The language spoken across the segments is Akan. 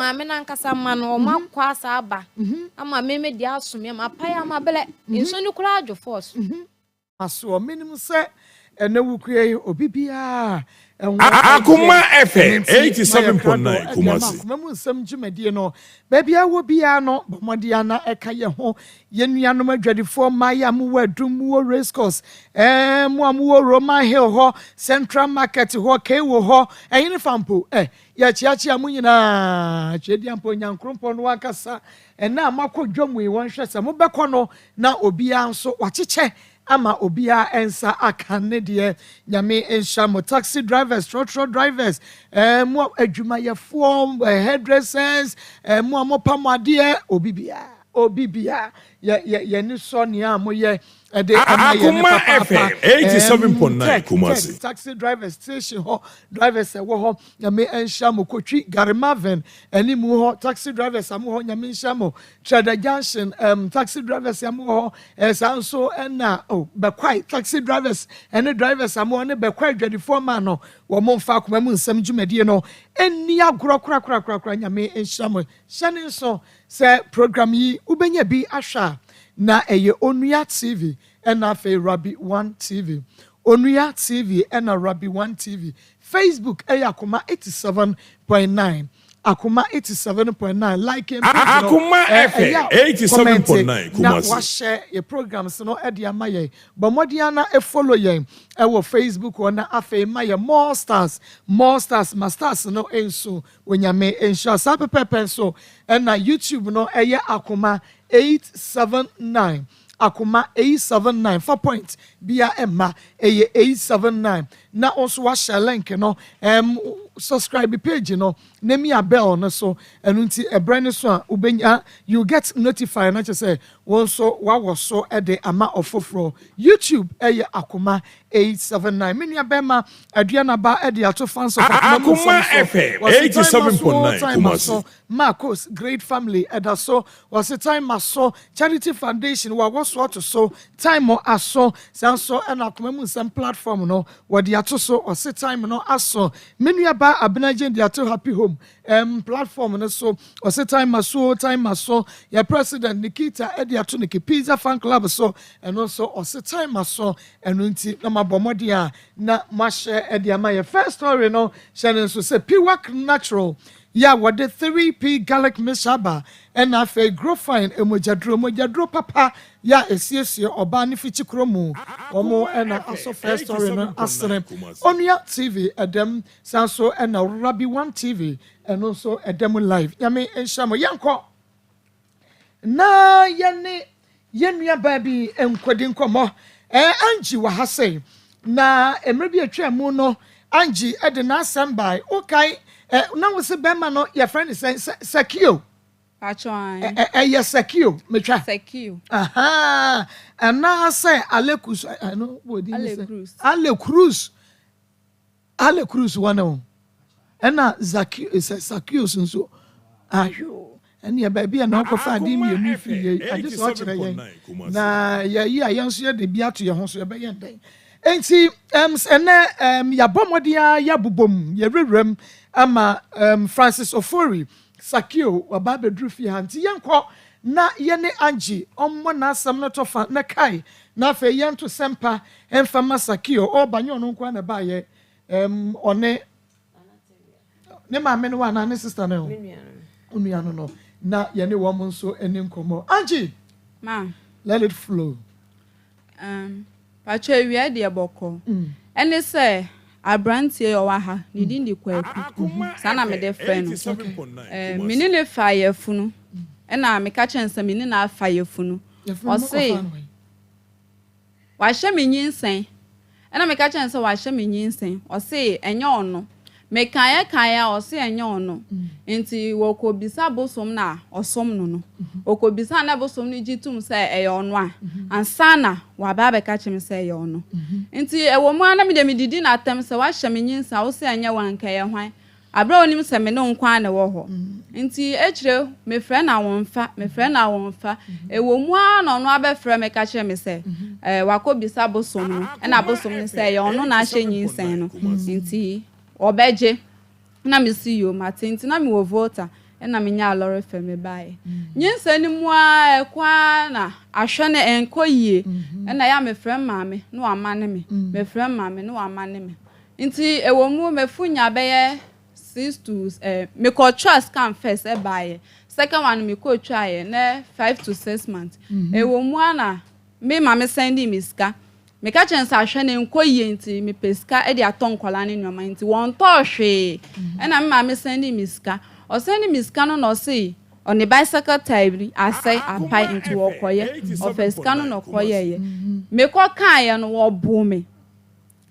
Maame no ankasa mma no, wɔn akɔ asa aba ama me me deɛ aso me ama apae ama blɛ. Nsuo no koraa adwo force. Asoɔ menim sɛ ɛnɛ wukua yi obi biara ɛho Akoma ɛdeɛ FM ɛno nti mayɛ krado 87.9 ɛde ama Kumasi. Akoma mu nsɛm dwumadie no baabi a wɔ biara no bɔ mmɔden ana ɛka yɛ ho. Yɛn nuanom adwadifoɔ mmaayɛ a mowɔ Adum, mowɔ Race Course, mo a mowɔ Roman Hill hɔ, Central Market hɔ, Kewo hɔ, ɛhene fa mpo yɛkyeakyea mo nyinaa. Twɛdi ampa Onyankorompɔn no ankasa ɛna a moakɔ dwam yi, wɔnhwɛ sɛ mobɛkɔ no na obiara nso wakyekyɛ ama obiara nsa aka ne deɛ. Nyame nhyɛ mo. Taxi drivers, trɔtrɔ drivers, mo adwumayɛfoɔ, hairdressers, mo a mopam adeɛ, obi biara, obi biara, yɛ yɛ yɛni sɔ nea a moyɛ ɛde ɛma yɛ ne Akoma papaapa. FM 87.9 Kumasi. Tech, taxi drivers station hɔ drivers ɛwɔ hɔ, Nyame nhyɛ mo. Kotwi Gary Marvin anim hɔ taxi drivers a mo hɔ, Nyame nhyɛ mo. Trɛdɛ Junction taxi drivers a mo hɔ, saa nso ɛna oh, Bɛkwae taxi drivers ɛne drivers a mo hɔ ne Bɛkwae adwadifoɔ maa no, wɔn mo mfa Akoma mu nsɛm dwumadie no ɛnni agorɔ korakorakorakora. Nyame nhyɛ mo. Hyɛ ne nso sɛ program yi wobɛnya bi ahwɛ a, na ɛyɛ Onua TV ɛna afei Rabi One TV, Onua TV ɛna Rabi One TV. Facebook ɛyɛ Akoma 87.9, Akoma 87.9. Like and Akoma FM 87.9 na Kumasi. Wahyɛ yɛ programs no ɛde ama yɛn. Bɔ mmɔden ana follow yɛn ɛwɔ Facebook hɔ na afei ma yɛ more stars, more stars, ma stars no nso. Onyame nhyira. Saa pɛpɛɛpɛ nso ɛna YouTube no ɛyɛ Akoma 879, Akoma 879 four point bia ɛma ɛyɛ 879. Na nso wahyɛ link no, subscribe page no na mi a bell no so. Ɛno nti ɛbrɛ no so a wobɛnya, you get notified na kyerɛ sɛ wɔn nso wawɔ so ɛde ama ɔfoforɔ. YouTube ɛyɛ Akoma 879. Me nua bɛrima Aduanaba ɛde ato fans of Akoma mu Akoma nsɛm so. FM Wɔsi time aso, 87.9 time Kumasi. aso. Marcos Great Family ɛda so, wɔsi time aso. Charity Foundation wɔawɔ so ato so, time aso. Saa nso ɛna Akoma mu nsɛm platform no wɔde ato so, ɔsi time no aso. Me nua ba Abenagye de ato Happy Home platform no so, ɔsi time aso, time aso. Yɛ president Nikita ɛde ato Niki Pizza Fan Club so, ɛno nso ɔsi time aso. Ɛno nti na ma bɔ mmɔden a na mahyɛ ɛde ama yɛ. First story no, hyɛ ne nso sɛ Piwak Natural yɛ a wɔde 3P garlic mixture aba, ɛna afei Grofine emogyaduro, mogyaduro papa yɛ a esiesie ɔbaa ne fikyi kuro mu. Wɔn ɛna asɔ first story no asene. Onua TV ɛdɛm, san so ɛna Rabi One TV ɛno nso ɛdɛm live. Nyame nhyɛ mo. Yɛnkɔ na yɛne yɛn nuabaa bi nkɔdi nkɔmmɔ. Angie wɔ ha sɛ na mmerɛ bi atwa mu no, Angie ɛde n'asɛm bae. Wokae na wo sɛ bɛrima no yɛfrɛ no sɛ Sakio. Patron. Ɛyɛ Sakio metwa. Sakio. Aha, anaasɛ Alekus ɛno wɔ din ne sɛ Alekrus. Alekrus, Alekrus wɔ ne ho, ɛna Zakio sɛ Sakios nso ahyo. Ɛneɛ baabi a na ɔkɔfa ade mmienu firi yɛ agye sɛ ɔkyerɛ yɛn na yɛyi a yɛn nso yɛde bi ato yɛn ho so, yɛbɛyɛ ndɛn? Nti ɛnɛ yɛabɔ mmɔden a yɛabobɔ mu, yɛwurawura mu ama Francis Ofori Sakio waba abɛduru fie ha. Nti yɛnkɔ na yɛne Angie ɔmmɔ n'asɛm no tɔfa na kae na afei yɛnto sɛmpa ɛmfa ma Sakio. Ɔreba nyɛ ɔno nko ara na ɛbaayɛ, ɔne ne maame no wɔ anaa ne sister no, onua no na yɛne wɔn nso ani nkɔmmɔ. Angie, Ma. let it flow. Patro, ewia deɛ bɔkɔ. Ɛne sɛ aberanteɛ yi ɔwɔ ha ne din de Kwaku, saa na mede frɛ no. Me ne ne fa yɛfunu, ɛna meka kyerɛ no sɛ me ne no afa yɛfunu. Yɛfunu mo Ɔse kɔfa no wɔ yi. Wahyɛ me nyinsɛn, ɛna meka kyerɛ no sɛ wahyɛ me nyinsɛn. Ɔse ɛnyɛ ɔno. Mekaeɛ kaeɛ a, ɔse ɛnyɛ ɔno. Nti wɔkɔbisa bosom no a ɔsom no, ɔkɔbisa na bosom no gye tom sɛ ɛyɛ ɔno a ansa na waba abɛka kyerɛ me sɛ ɛyɛ ɔno. Nti ɛwɔ mu a na mede medidi n'atɛm sɛ wahyɛ me nyinsɛn a wo sɛ ɛnyɛ wɔn, anka ɛyɛ hwan aberɛ a onim sɛ me ne wo nko ara na ɛwɔ hɔ? Nti akyire mefrɛ na wɔmfa, mefrɛ na wɔmfa. Ɛwɔ mu ara na ɔno abɛfrɛ me ka kyerɛ me sɛ wakɔbisa bosom no, ɛna bosom no sɛ ɛyɛ ɔno na ahyɛ nyinsɛn no, nti ɔbɛgye. Na mesi yo, mate. Nti na mewɔ Volta. Ɛna menyaa lɔre fɛ mebaeɛ. Nyinsɛn no mu ara ɛkɔ ara na ahwɛ no ɛnkɔ yie. Ɛna ɛyɛ a mefrɛ maame na wamane me, mefrɛ maame na wamane me. Nti ɛwɔ mu mafu nya bɛyɛ 6 to eh, mekɔtwaa scan first ɛbaeɛ. Second one no mekɔtwaeɛ na 5 to 6 months. Ɛwɔ mu ara na Me maame san dii me sika. Meka kyerɛɛ no sɛ ahwɛ no nkɔ yie nti mepɛ sika de atɔ nkwadaa no nneɛma nti wɔntɔɔ hwee. Ɛna me maame san dii me sika. Ɔsan dii me sika no na ɔse ɔne bicycle tyre bi asɛe apae nti ɔrekɔyɛ. Ɔfaa sika no na ɔkɔyɛeɛ. Mekɔ kaeɛ no wɔboo me.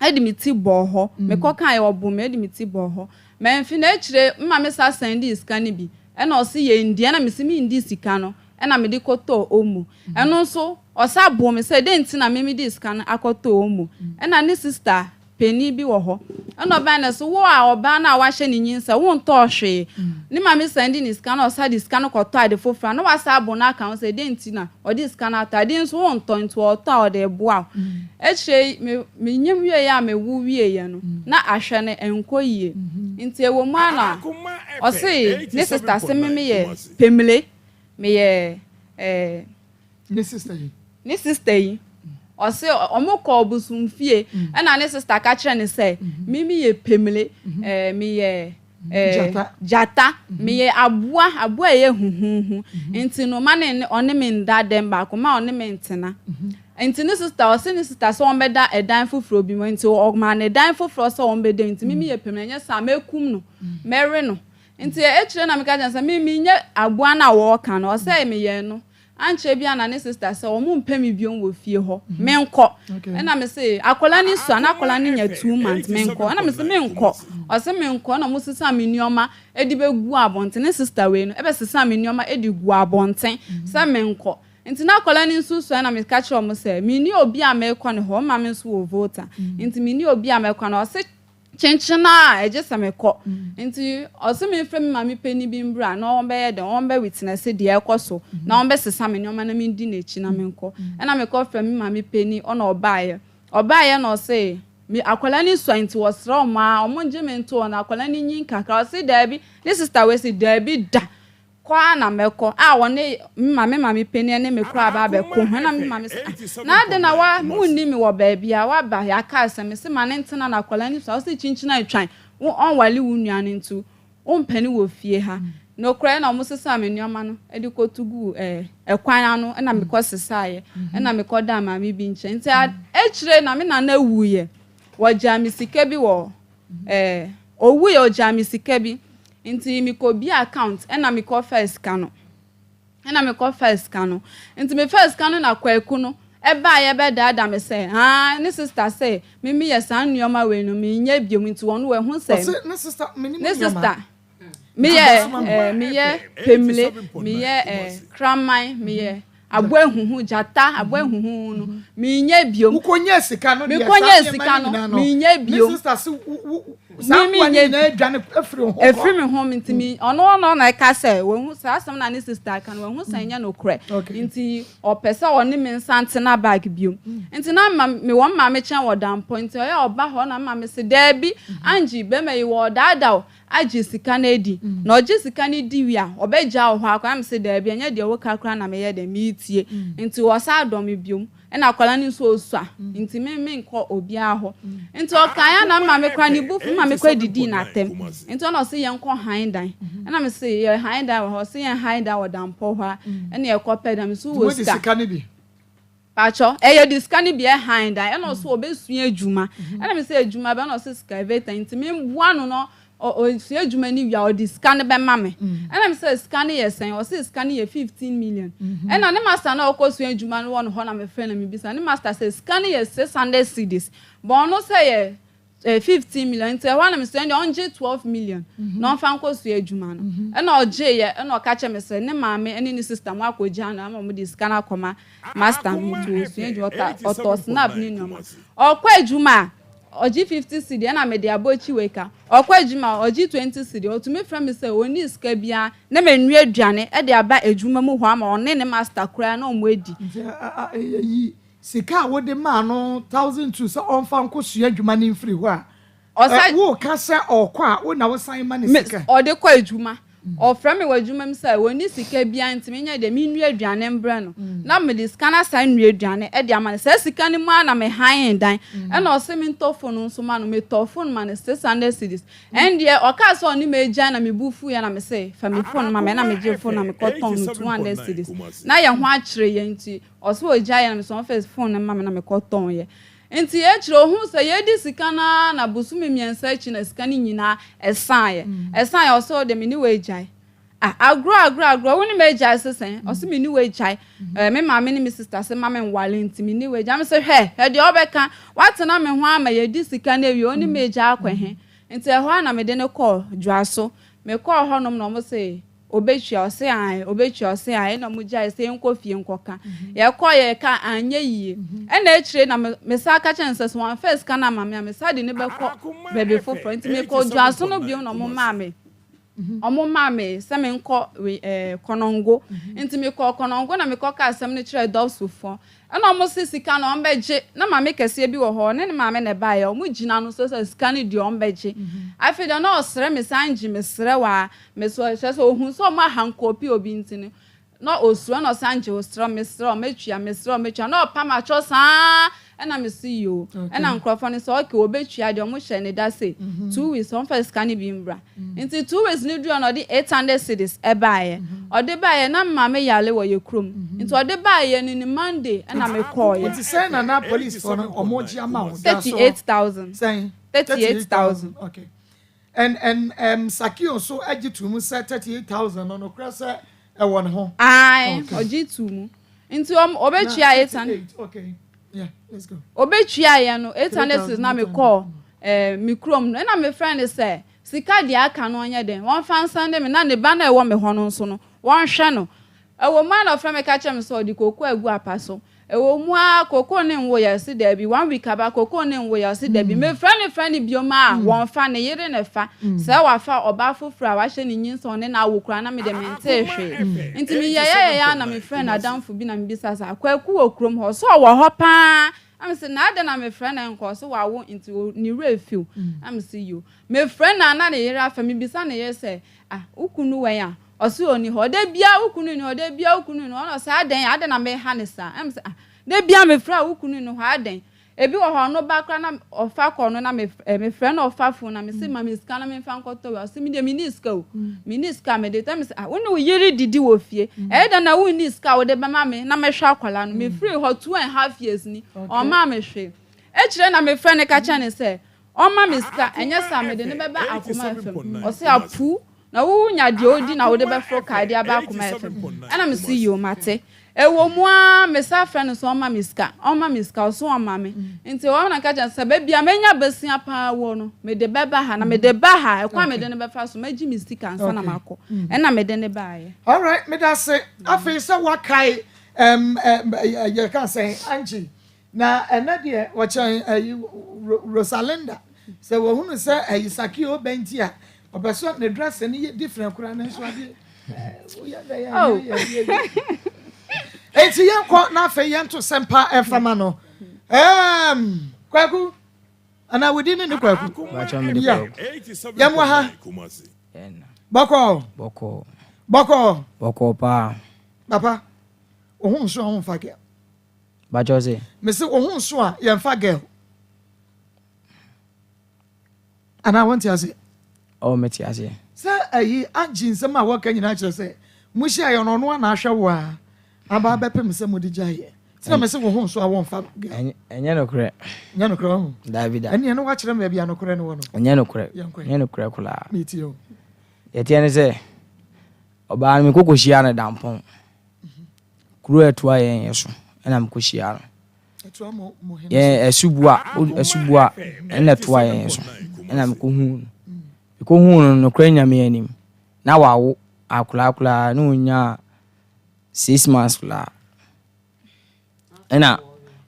de me ti bɔɔ hɔ. Mekɔ kaeɛ wɔboo me de me ti bɔɔ hɔ. Mamfi no akyire me maame san sɛndee sika no bi ɛna ɔse yɛndi ɛna mese mendi sika no ɛna mede kɔtɔɔ Omo. Ɛno nso ɔsan boo me sɛ dɛn nti na me mede sika no akɔtɔ Omo. Ɛna ne sister panin bi wɔ hɔ ɛna ɔbaeɛ na ɔse wo a ɔbaa no a wahyɛ no nyinsɛn wontɔɔ hwee. Ne maame sɛndee ne sika na ɔsan de sika no kɔtɔɔ ade foforɔ a na wasan abo no aka ho sɛ dɛn nti na Ɔde sika no atɔ ade nso wontɔ nti ɔtɔ a ɔde reboa wo. Akyire yi me menyim wieeɛ a mewo wieeɛ no na ahwɛ no ɛnkɔ yie nti ɛwɔ mu ara na ɔse ne sister se me meyɛ pemile meyɛ eh. Ne sister yi. Ne sister yi ɔse ɔmo kɔɔ bosomfie ɛna ne sister ka kyerɛ no sɛ me meyɛ pemile eh meyɛ. Gyata. Gyata. Meyɛ aboa, aboa a ɛyɛ huhuuhu. Nti no, ma ne ɔne me nda dɛm baako, ma ɔne me ntena. Nti ne sista, ɔse ne sista sɛ wɔbɛda ɛdan foforɔ bi mu. Nti ɔmaa no ɛdan foforɔ sɛ wɔbɛda mu. Nti me meyɛ pɛ mu, ɛnyɛ saa mɛkum no, mɛwe no. Nti akyire na meka kyerɛ no sɛ me menyɛ aboa no a wɔreka no. Ɔsɛ meyɛ no. Ankyɛ biara na ne sister sɛ ɔmo mpɛ me biom wɔ fie hɔ, menkɔ. Ɛna me se akwadaa no sua, na akwadaa no nya 2 months, menkɔ. Ɛna me se menkɔ. Ɔse menkɔ, ɛna ɔmo sesa me nneɛma de bɛgu abɔnten. Ne sister wei no ɛbɛsesa me nneɛma de gu abɔnten sɛ menkɔ. Nti na akwadaa no nso sua, ɛna meka kyerɛ ɔmo sɛ menni obi a mekɔ ne hɔ, me maame nso wɔ Volta, nti menni obi a mɛkɔ no. Ɔse kyenkyen a ɛgye sɛ mekɔ. Nti ɔse memfrɛ me maame panin bi mbra na ɔmbɛyɛ dɛn, ɔmbɛ witness deɛ ɛkɔ so na ɔmbɛsesa me nneɛma na mendi n'akyi na menkɔ. Ɛna mekɔ frɛ me maame panin ɔna ɔbaeɛ. Ɔbaeɛ na ɔse me akwadaa no sua nti ɔsrɛ ɔmo aa ɔmo ngye me nto hɔ na akwadaa no nyin kakra. Ɔse daabi, ne sister wei se daabi da. Kɔ ara na mɛkɔ a wɔne me maame maame panin ne me koraa aba abɛko ho ɛna me maame se ah na adɛn na wa wonni me wɔ baabi a waba yɛaka asɛm mese ma ne ntena na akwadaa no sua ɔse kyinkyin atwan wo ɔnwale wo nua no nti wompɛ no wɔ fie ha nokorɛ na wɔn sesaa me nneɛma no de kɔtu guu ɛɛ ɛkwan ano ɛna mekɔ sesaeɛ ɛna mekɔ daa maame bi nkyɛn nti akyire na me nana wuiɛ wɔgyaa me sika bi wɔ Eh, owui ɔgyaa me sika bi nti mekɔ bie account ɛna mekɔ faa sika no ɛna mekɔ faa sika no nti me faa sika no na kwaku no ɛbaa yɛ bɛ daadaa me sɛ haa ne sister sɛ me me yɛ saa nneɛma wei no me nyɛ biom nti wɔn wɔ ɛho sɛ Ɔse ne sister me ne ne sister meyɛ eh, meyɛ pemle meyɛ eh, kraman meyɛ Aboa huhu, gyata, aboa huhu no, menyɛ biom. Wokɔnya sika no deɛ, Mekɔnya sika no, menyɛ biom. Ne sista se saa aboa no nyinaa adwane afiri ho kɔ. Afiri me ho, nti me, ɔno ɔno na ɛka sɛ, wahu saa asɛm na ne sista ka no, wahu sɛ ɛnyɛ nokorɛ. Nti ɔpɛ sɛ ɔne me nsa ntena bag biom. Nti na ma mewɔ me maame kyɛn wɔ dampɔ, nti ɔyɛ ɔba hɔ na me maame se, daabi, Angie, bɛrima yi wɔɔdaadaa wo. agye sika no adi, na ɔgye sika no di wie a, ɔbɛgyaa wo hɔ akɔ. Na mese, Daabi, ɛnyɛ deɛ woka koraa na meyɛ dɛn, meretie. Nti wɔsan dɔ me biom. Ɛna akwadaa no nso ɔsua, nti me menkɔ obiara hɔ. Nti ɔkaeɛ a na me maame koraa ne bo fu, me maame koraa didii no atɛm. Nti ɔna ɔse yɛnkɔ han dan. Ɛna mese, yɛ han dan wɔ hɔ? Ɔse yɛn han dan wɔ Dampɔ hɔ a. Ɛna yɛkɔpɛ dan. Mese wowɔ sika? Pakyɛw, ɛyɛ de sika no bi ɛhan dan, ɛna ɔse ɔbɛsua adwuma, ɛna me sɛ adwuma bɛn, ɛna ɔse excavator, nti me mboa no na ɔsua adwuma no wie a ɔde sika no bɛma me, ɛna me sɛ sika no yɛ sɛn, ɔse sika no yɛ 15 million, ɛna ne master no a ɔkɔ sua adwuma no wɔ no hɔ na me frɛ no me bisa ne master sɛ sika no yɛ 600 cedis, but ɔno sɛ yɛ 15 million nti ɛhɔ ara na mesɛ ɛndeɛ ɔngye 12 million na ɔmfa nkɔ sua adwuma no ɛna ɔgyeeɛ ɛna ɔka kyerɛ me sɛ ne maame ɛne ne sister mo akɔgya no ama ɔmo de sika no akɔma master no nti ɔsua adwuma ɔtɔ ɔtɔ snap ne nneɛma ɔkɔ adwuma a ɔgye 50 cedi ɛna mede abɔkyi wei ka ɔkɔ adwuma a ɔgye 20 cedi ɔtumi frɛ me sɛ ɔnni sika biara na menua aduane ɛde aba adwuma mu hɔ ama ɔne ne master koraa na ɔmo adi. Nti ɛyi Sika a wode maa no 1002 sɛ ɔmfa nkɔsua adwuma no mfiri hɔ a, Ɔsa. Woreka sɛ ɔrekɔ a, wo na wosan ma no Me, sika? ɔde kɔ adwuma. Ɔfrɛ me wɔ adwuma mu sɛ ɔnni sika biara nti menyɛ deɛ mennua aduane mbrɛ no. Na mede sika no asan nua aduane de ama no. Saa sika no mu ara na mehan dan. Ɛna ɔse mentɔ phone nso ma no. Metɔɔ phone ma no 600 cedis. Ɛndeɛ ɔkaa sɛ ɔne me agyae na me bo fuiɛ na mese fa me phone ma me. Ɛna megyee phone na mekɔtɔn no 200 cedis. Na yɛn ho akyere yɛn nti ɔse ɔgyae yɛ na mese ɔmfa phone no mma me na mekɔtɔn yɛ. Nti akyire ohuu sɛ yɛredi sika no ara na bosome mmiɛnsa akyi na sika no nyinaa ɛsaeɛ. Ɛsaeɛ ɔse ɔdeɛ me ne wo agyae. Ah agorɔ agorɔ agorɔ wo ne me agyae se sɛn? Ɔse me ne wo agyae. Eh, me maame ne me sister se ma me nware nti me ne wo agyae. Me se hwɛ, hwɛ deɛ ɔbɛka. Woatena me ho ama yɛadi sika no awie wo ne me agyae akɔ he? Nti ɛhɔ ara na mede no kɔɔ Dwoaso. Mekɔɔ hɔnom na wɔn se Obetua? Ɔse ae. Obetua? Ɔse ae. Ɛna ɔmo gyae sɛ yɛnkɔ fie nkɔka. Yɛkɔɔ yɛka anyɛ yie. Ɛna akyire na me san ka kyerɛ no sɛ sɛ wamfa sika no amma me a me san de no bɛkɔ baabi foforɔ. Nti mekɔɔ Dwaso no bio na ɔmo maa me ɔmo maa me sɛ menkɔ wei ɛɛ Kɔnɔngo. Nti mekɔɔ Kɔnɔngo na mekɔkaa asɛm no kyerɛɛ Dɔpsofoɔ. Ɛna ɔmo se sika no ɔmo bɛgye, na maame kɛseɛ bi wɔ hɔ ɔne ne maame na ɛbaeɛ, ɔmo gyina no so sɛ sika no deɛ ɔmo bɛgye. Afei deɛ na ɔsrɛ me sɛ Angie mesrɛ wo aa, mesrɛ wo, kyerɛ sɛ ohuu sɛ ɔmo ahankɔpi obi nti no na osuro, ɛna ɔse Angie osrɛ wo, mesrɛ wo mɛtua, mesrɛ wo mɛtua, na ɔpam atwɔ saa ɛna mese yoo, ɛna nkorɔfoɔ no sɛ okay wɔbɛtua deɛ ɔmo hyɛ no da sei, 2 weeks ɔmfa sika no bi mbra. Nti 2 weeks no duruiɛ no ɔde 800 cedis baeɛ. Ɔde baeɛ na me maame yare wɔ yɛ kurom. Nti ɔde baeɛ no ne Monday na me kɔeɛ. Nti sɛn na na police foɔ no ɔmo gye ama wo? 38,000. Sɛn? 38,000. Okay. And Sakeo nso gye too mu sɛ 38,000 no nokorɛ sɛ ɛwɔ ne ho? Ae, ɔgye too mu. Nti ɔbɛtua 800. Okay. Yeah, let's go. Ɔbɛtuaeɛ no 800 cedis na mekɔɔ eh, me kurom no. Ɛna mefrɛ no sɛ Sika deɛ aka no ɔnyɛ dɛn, wɔmfa nsɛnde me na ne ba no a ɛwɔ me hɔ no nso no, wɔnhwɛ no. Ɛwɔ mu ara na ɔfrɛ me ka kyerɛ me sɛ ɔde kookoo agu apa so. Ɛwɔ mu ara, kookoo no nwoeɛ, ɔse daabi. One week aba, kookoo no nwoeɛ, ɔse daabi. Mefrɛ no frɛ no biom a, wɔmfa, ne yere na ɛfa. Sɛ wafa ɔbaa foforɔ a wahyɛ no nyinsɛn ɔne no awo koraa na me deɛ mentee hwee. Nti meyɛeɛyɛeɛ ara na mefrɛɛ n'adamfo bi na mebisa sɛ, Kwaku wɔ kurom hɔ? Ɔse ɔwɔ hɔ pa ara. Na mese, na adɛn na mefrɛ no ɛnkɔ? Ɔse wawo nti ne werɛ afi wo. Na mese yo. Mefrɛ no a na ne yere afrɛ. Mebisa ne yere sɛ, ah, wo kunu wɛn a? Ɔse ɔnni hɔ. Da biara wo kunu nni hɔ, da biara wo kunu nni hɔ. Ɛna ɔse adɛn, adɛn na meha no saa? Ɛna mese ah, da biara mefrɛ a wo kunu nni hɔ, adɛn? Ebi wɔ hɔ a ɔno ba koraa na ɔfa kɔ no na mefrɛ no ɔfa phone na mese ma me sika na memfa nkɔtɔ wei. Ɔse me deɛ menni sika o, menni sika a mede tɔ. Mese ah, wo ne wo yere didi wɔ fie, ɛyɛ dɛn na wonni sika a wode bɛma me na mɛhwɛ akwadaa no? Mefirii hɔ 2½ years ni, ɔmmaa me hwee. Akyire na mefrɛ no ka kyerɛ no sɛ ɔmma me sika, ɛnyɛ saa a mede no bɛba Akoma FM. Ɔse apuu, Na wo nya deɛ odi na wode bɛforo kaa de aba Akoma FM. Ɛna me se yoo mate. Ɛwɔ mu ara me san frɛ no sɛ ɔmma me sika, ɔmma me sika, ɔse ɔmma me. Nti ɛwɔ hɔ na meka kyerɛ no sɛ baabi a mɛnya bosea paa wɔ no, mede bɛba ha. Na mede ba ha a, ɛkwan a mede no bɛfa so, mɛgye me sika ansa na makɔ. Ɛna mede no baeɛ. Alright, medase. Afei sɛ woakae ɛm ɛm yɛka sɛn Angie, Na ɛnɛ deɛ ɔkyɛn ayi Rosalinda sɛ wɔhunu sɛ ayi Sakeo bɛ nti a ɔpɛ sɛ ne dress no yɛ different koraa nanso adeɛ woyɛ dɛ yɛ oh. yɛ yɛ eti yɛnkɔ na afei yɛnto sɛmpa ɛmfama no ɛɛm kwaku anaa wodi ne ne kwaku yɛ yɛn wɔ ha bɔkɔɔ bɔkɔɔ bɔkɔɔ bɔkɔɔ paa papa ohun nso a ohun fa kɛ. Bakyɛ ɔse. Mese wo ho nso a yɛnfa girl. Anaa wonte aseɛ? Oh mete aseɛ. Sɛ ayi Angie nsɛm a wɔka nyinaa kyerɛ sɛ mo hyiaeɛ no ɔno a na ahwɛ wo a aba abɛpem sɛ mode gyaeɛ. Nti na mese wo ho nso a wɔnfa girl. Ɛnyɛ nokorɛ. Ɛnyɛ nokorɛ wahu. Daabi da. Ɛneɛ na wakyerɛ me baabi a nokorɛ no wɔ no. Ɛnyɛ nokorɛ. Yɛnkɔ. Ɛnyɛ nokorɛ koraa. Metie o. Deɛ ɛteɛ ne sɛ ɔbaa no mekɔ kɔhyia no Dampɔn. Kuro a ɛtoa yɛn yɛ so na mekɔhyiaa no. Yɛn asubua asubua na ɛtoa yɛn so na mekɔhuu no. Mekɔhuu no nokorɛ Nyame anim na wawo akwadaa koraa na ɔnyaa 6 months koraa. Ɛna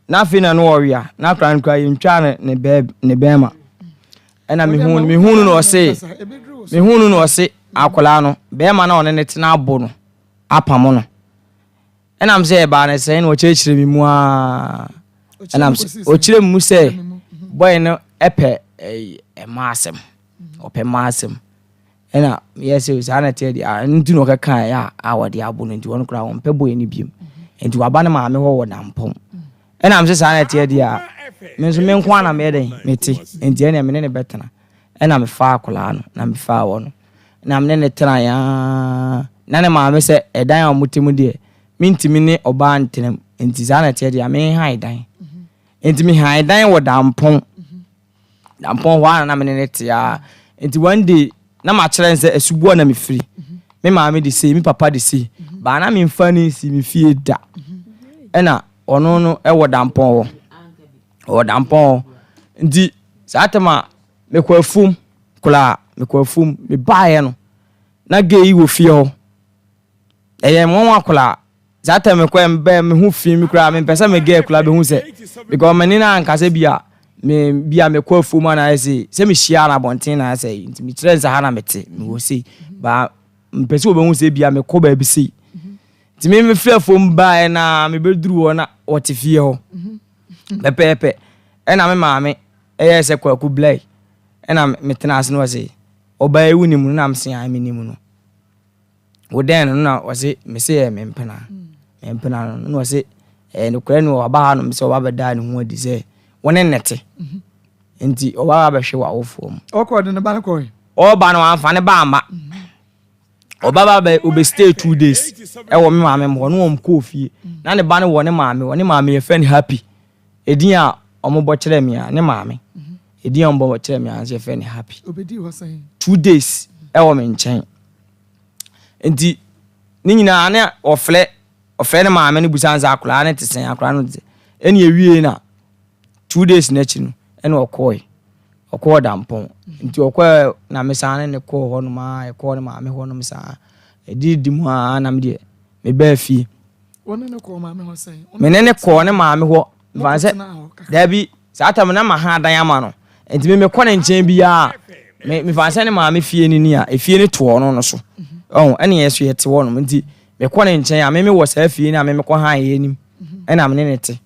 na afei na no ɔwea na akwadaa no koraa yɛntwaa ne ne bɛɛ ne bɛrima. Ɛna mehuu no mehuu no na ɔse mehuu no na ɔse akwadaa no bɛrima na ɔne ne tena abo no apamo no. Ɛnam sɛ ɛbaa no sɛn na ɔkyerɛkyerɛ me mu ara. Ɛnam sɛ ɔkyerɛ me mu sɛ bɔyɛ no pɛ mmaa asɛm. Ɔpɛ mmaa asɛm. Ɛna meyɛ sɛ saa na ɛteɛ deɛ a, ɛno nti na ɔkɛkaeɛ a a wɔde abo no nti ɔno koraa ɔmpɛ boy no biom. Nti waba ne maame hɔ wɔ Dampɔn. Ɛna mese saa na ɛteɛ deɛ a, me nso me nko ara na meyɛ dɛn mete nti ɛneɛ me ne no bɛtena. Ɛna mefaa akwadaa no na mefaa wɔ no na me ne no tenaeɛ ara. Na ne maame sɛ ɛdan a wɔte mu deɛ mentumi ne ɔbaa ntena mu nti saa na ɛteɛ deɛ a menhae dan. Nti mehae dan wɔ Dampɔn. Dampɔn hɔ ara na me ne no te ara. Nti one day na makyerɛ no sɛ Asuboa na mefiri. Me maame de sei, me papa de sei. Baa na memfa no nsi me fie da. Ɛna ɔno no wɔ Dampɔn hɔ. Ɔwɔ Dampɔn hɔ. Nti saa tam a mekɔ afuom koraa, mekɔ afuom, mebaeɛ no, na gay yi wɔ fie hɔ. Ɛyɛ nwanwa koraa. Saa time me kɔɛ mebɛɛ me ho fi me koraa mempɛ sɛ me girl koraa bɛhu sɛ because me ne no ankasa bi a me bi a mekɔ afuom a na ayɛ sɛ sɛ mehyia no abɔnten na ayɛ sɛ nti mekyerɛ no sɛ ha na mete mewɔ sei ba mpɛ sɛ wɔbɛhu sɛ bi a mekɔ baabi sei nti me mefiri afuom baeɛ na mebɛduru hɔ na wɔte fie hɔ pɛpɛɛpɛ ɛna me maame ɛyɛɛ sɛ kwaku blɛe ɛna metena ase na ɔse ɔbaa yi wonim no na mese ae menim no. Wo dɛn no na ɔse mese yɛ me mpena me mpena no na ɔse ɛyɛ nokorɛ no waba hanom sɛ ɔba bɛda ne ho adi sɛ wo ne ne te nti ɔba ba bɛhwɛ w'awofoɔ mu. Ɔkɔ ɔde ne ba no kɔe. Ɔba no wamfa ne ba amma ɔba ba bɛ ɔbɛ stay 2 days ɛwɔ me maame hɔ ne wɔn kɔɔ fie na ne ba no wɔ ne maame hɔ ne maame yɛfrɛ no Happy edin a wɔbɔ kyerɛ me a ne maame edin a wɔbɔ kyerɛ me a nso yɛfrɛ no Happy. Ɔbɛdii hɔ sɛn? 2 days ɛwɔ me nkyɛn. Nti ne nyinaa ne ɔfrɛ ɔfrɛ ne maame no busa no sɛ akwadaa no te sɛn akwadaa no te sɛn ɛna ewie na 2 days n'akyi no ɛna ɔkɔe ɔkɔɔ Dampɔn nti ɔkɔɛ na me san ne ne kɔɔ hɔnom a ɛkɔɔ ne maame hɔnom saa ɛdidi mu a na me deɛ mebaa fie. Wɔne ne kɔɔ maame hɔ sɛn? Me ne ne kɔɔ ne maame hɔ nfa sɛ daabi saa tam na ma ha adan ama no nti me mekɔ ne nkyɛn biara me mefa sɛ ne maame fie no ni a efie no to ɔno no so ɔho ɛne yɛ so yɛte hɔ nom nti mekɔ ne nkyɛn a me mewɔ saa fie no a me mekɔ ha yɛ anim ɛna me ne ne te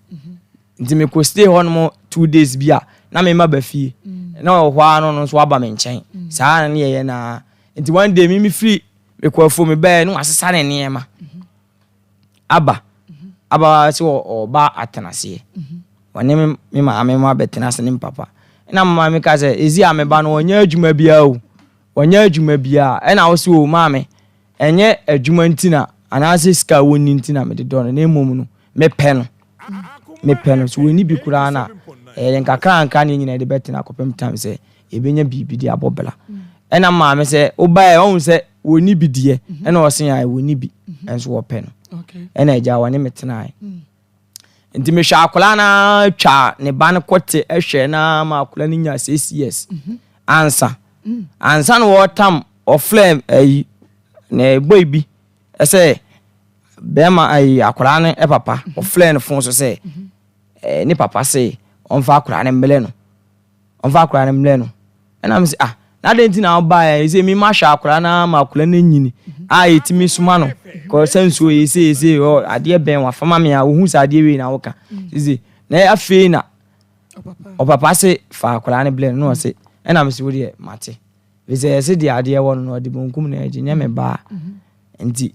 nti mekɔ stay hɔ nom 2 days bi a na me ma ba fie na ɔwɔ hɔ ara no no nso aba me nkyɛn saa na ne yɛyɛ naa nti one day me mefiri mekɔ afuo me bɛɛ na wasesa ne nneɛma aba aba sɛ ɔba atenaseɛ ɔne me maame ma bɛtena ase ne me papa ɛna me maame ka sɛ ɛsi a meba no ɔnyɛ adwuma biara o ɔnyɛ adwuma biara ɛna wo sɛ o maame ɛnyɛ adwuma nti na anaasɛ sika a wɔnni nti na mede dɔ no na mmom no mepɛ no mepɛ no so wɔnni bi koraa na ɛyɛ nkakra nkra ne nyina de bɛtena akɔpem tam sɛ yɛbɛnya biribi de abɔ bra ɛna maame sɛ wobaɛ ɔhu sɛ wɔnni bi deɛ ɛna ɔse a wɔnni bi ɛnso wɔpɛ no ɛna agya wɔne me tenae nti mehwɛ akwadaa no twa ne ba no kɔte hwɛ na ma akwadaa no nya 6 years ansa ansa na wɔtam ɔfrɛ ayi na boy bi ɛsɛ bɛrima ayi akwadaa no papa ɔfrɛ no phone so sɛ ɛɛ ne papa se ɔmfa akwadaa no mmerɛ no ɔmfa akwadaa no mmerɛ no ɛna mo sɛ ah na adan ti na ɔbaa yɛ sɛ mi ma hwɛ akwadaa no ama akwadaa no nyini a yɛtumi soma no kɔ sɛ nsuo yɛ sɛ yɛ ɔ adeɛ bɛn wafa ma mi a ohun sɛ adeɛ wei na ɔka sisi na afei na ɔpapa se fa akwadaa no brɛ no na ɔse ɛna mo sɛ wo deɛ mate sɛ yɛsɛ deɛ adeɛ wɔ no na ɔde bonkum na agye nyɛ me baa nti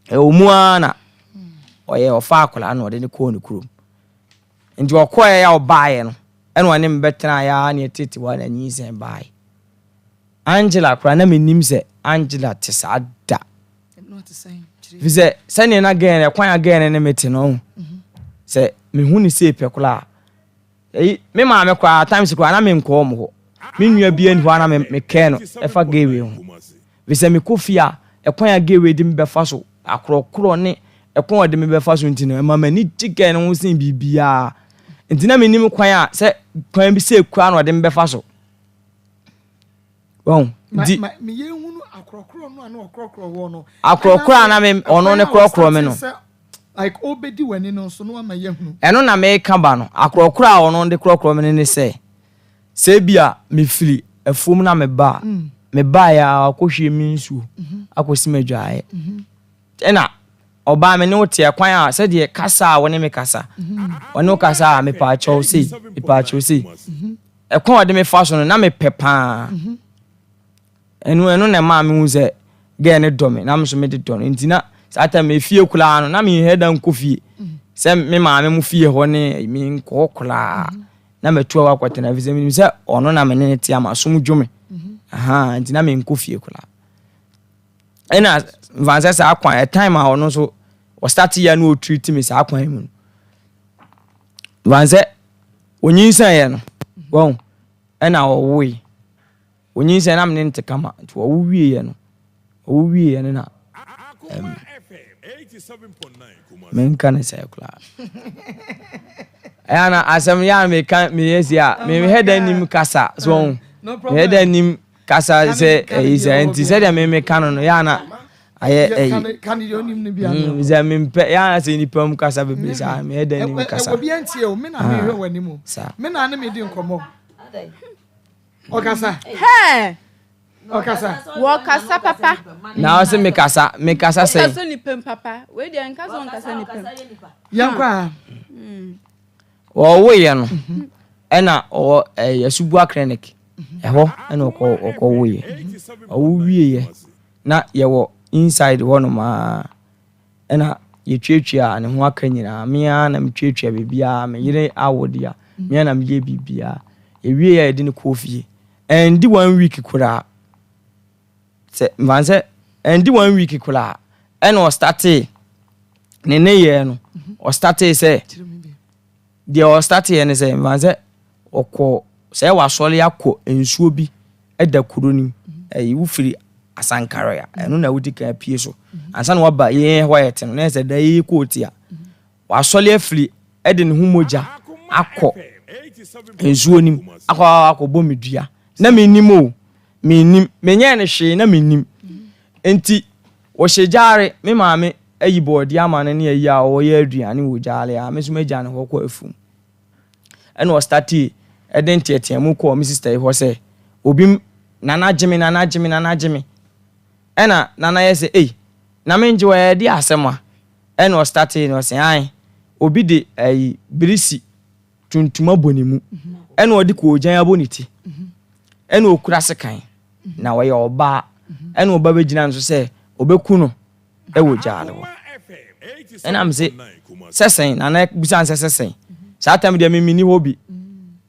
ɛwɔ mu ara na ɔyɛ ɔfa akwadaa no ɔde ne kɔɔ ne kurom nti ɔkɔɛ a ɔbaeɛ no ɛna ɔne me bɛtena yɛ a ne ɛtete hɔ a na nyinsɛn baeɛ Angela koraa na menim sɛ Angela te saa da fi sɛ sɛneɛ na girl no ɛkwan a girl no ne me te no sɛ mehu ne sei pɛ koraa ɛyi me maame koraa times koraa na menkɔɔ mo hɔ me nua bi ani hɔ a na mekɛɛ no ɛfa girl wei ho fi sɛ mekɔ fie a ɛkwan a girl wei de me bɛfa so akorɔkorɔ ne ɛkwan a ɔde me bɛfa so nti no ɛma m'ani gye girl no ho sen biribiara nti na menim kwan a sɛ kwan bi sɛ kura na ɔde me bɛfa so wɔn nti akorɔkorɔ a na me ɔno ne korɔkorɔ me no like ɔbɛdi w'ani no nso na wama yɛhunu. Ɛno na meka ba no akorɔkorɔ a ɔno de korɔkorɔ me no ne sɛ sɛ bi a mefiri afuom na meba a mebaeɛ a akɔhwie me nsuo akɔsi m'adwaeɛ ɛna ɔbaa me ne wo te ɛkwan a sɛdeɛ kasa a wɔne me kasa ɔne wo kasa a mepaakyɛw sei mepaakyɛw sei ɛkwan a ɔde me fa so no na mepɛ paa. Ɛno ɛno na ɛmaa mehu sɛ girl no dɔ me na me nso mede dɔ no. Nti na saa time efie koraa no na menhɛ da nkɔ fie. Sɛ me maame mo fie hɔ ne menkɔ hɔ koraa. Na matu hɔ akɔtena ɛfiri sɛ menim sɛ ɔno na me ne no te ama som dwo me. Ahaa nti na menkɔ fie koraa. Ɛna mfa sɛ saa kwan ɛtime a ɔno nso ɔstarte yɛ na ɔtreat me saa kwan mu no. Mfa sɛ onyinsɛn yɛ no wɔn ɛna ɔwoe. Onyinsɛn na me ne no te kama nti ɔwo wieɛ no ɔwo wieɛ no na ɛm menka ne sɛ koraa ɛyɛ na asɛm yɛ a meka meyɛ si a mehɛ da nim kasa so ɔho mehɛ da nim kasa sɛ ɛyi sɛ nti sɛdeɛ me meka no no yɛ ana ayɛ ɛyi sɛ mempɛ yɛ ana sɛ nipa mu kasa bebree saa mehɛ da nim kasa obi antie o me na mehwɛ w'anim o me na ne medi nkɔmmɔ Ɔkasa. Hɛɛ. Ɔkasa. Wɔkasa papa. Na ɔsɛ mekasa mekasa sɛn. Wokasa nipa mu papa. Wei deɛ nka sɛ ɔnkasa nipa mu. Yɛn kɔ a. Wɔwoeɛ no ɛna ɔwɔ ɛyɛ Subua clinic ɛhɔ ɛna ɔkɔ ɔkɔ woeɛ ɔwo wieɛ na yɛwɔ inside hɔ nom aa. Ɛna yɛtuatuaa ne ho aka nyinaa. Me ara na metuatua biribiara, me yere awo deɛ a, me ara na meyɛ biribiara. Yɛwieeɛ a yɛde no kɔɔ fie. Ɛndi one week koraa, sɛ mfa no sɛ ɛndi one week koraa, ɛna ɔstartee ne nneyɛɛ no. Ɔstartee sɛ, deɛ ɔstarteeɛ ne sɛ, mfa no sɛ ɔkɔ sɛ wasɔre akɔ nsuo bi da kuro no mu. Ɛyi wofiri Asankare a, ɛno na wodi kan apue so. Ansa na waba yɛn hɔ a yɛte no, na yɛ sɛ da yi kɔ oti a, wasɔre afiri de ne ho mogya akɔ nsuo no mu akɔ akɔbɔ me dua. Na mennim o, mennim. Menyɛɛ no hwee na mennim. Nti wɔhyɛ gyaare, me maame ayi bɔɔdeɛ ama no ne ayi a ɔyɛ aduane wɔ gyaare a, me nso magya ne hɔ kɔ afuom. Ɛna ɔstartee de nteɛteɛmu kɔɔ me sister yi hɔ sɛ, obi Nana gye me, Nana gye me, Nana gye me. Ɛna Nana yɛ sɛ, ei, na mengye wo ɛyɛ deɛ asɛm a? Ɛna ɔstartee no ɔse, ae, obi de ayi birisi tuntum abɔ ne mu, ɛna ɔde koogyan abɔ ne ti, ɛna ɔkura sekan, na ɔyɛ ɔbaa, ɛna ɔba bɛgyina no so sɛ ɔbɛku no. wɔ gyaade hɔ. Ɛna me se, sɛ sɛn? Nana bisa no sɛ sɛ sɛn? Saa tam deɛ me menni hɔ bi.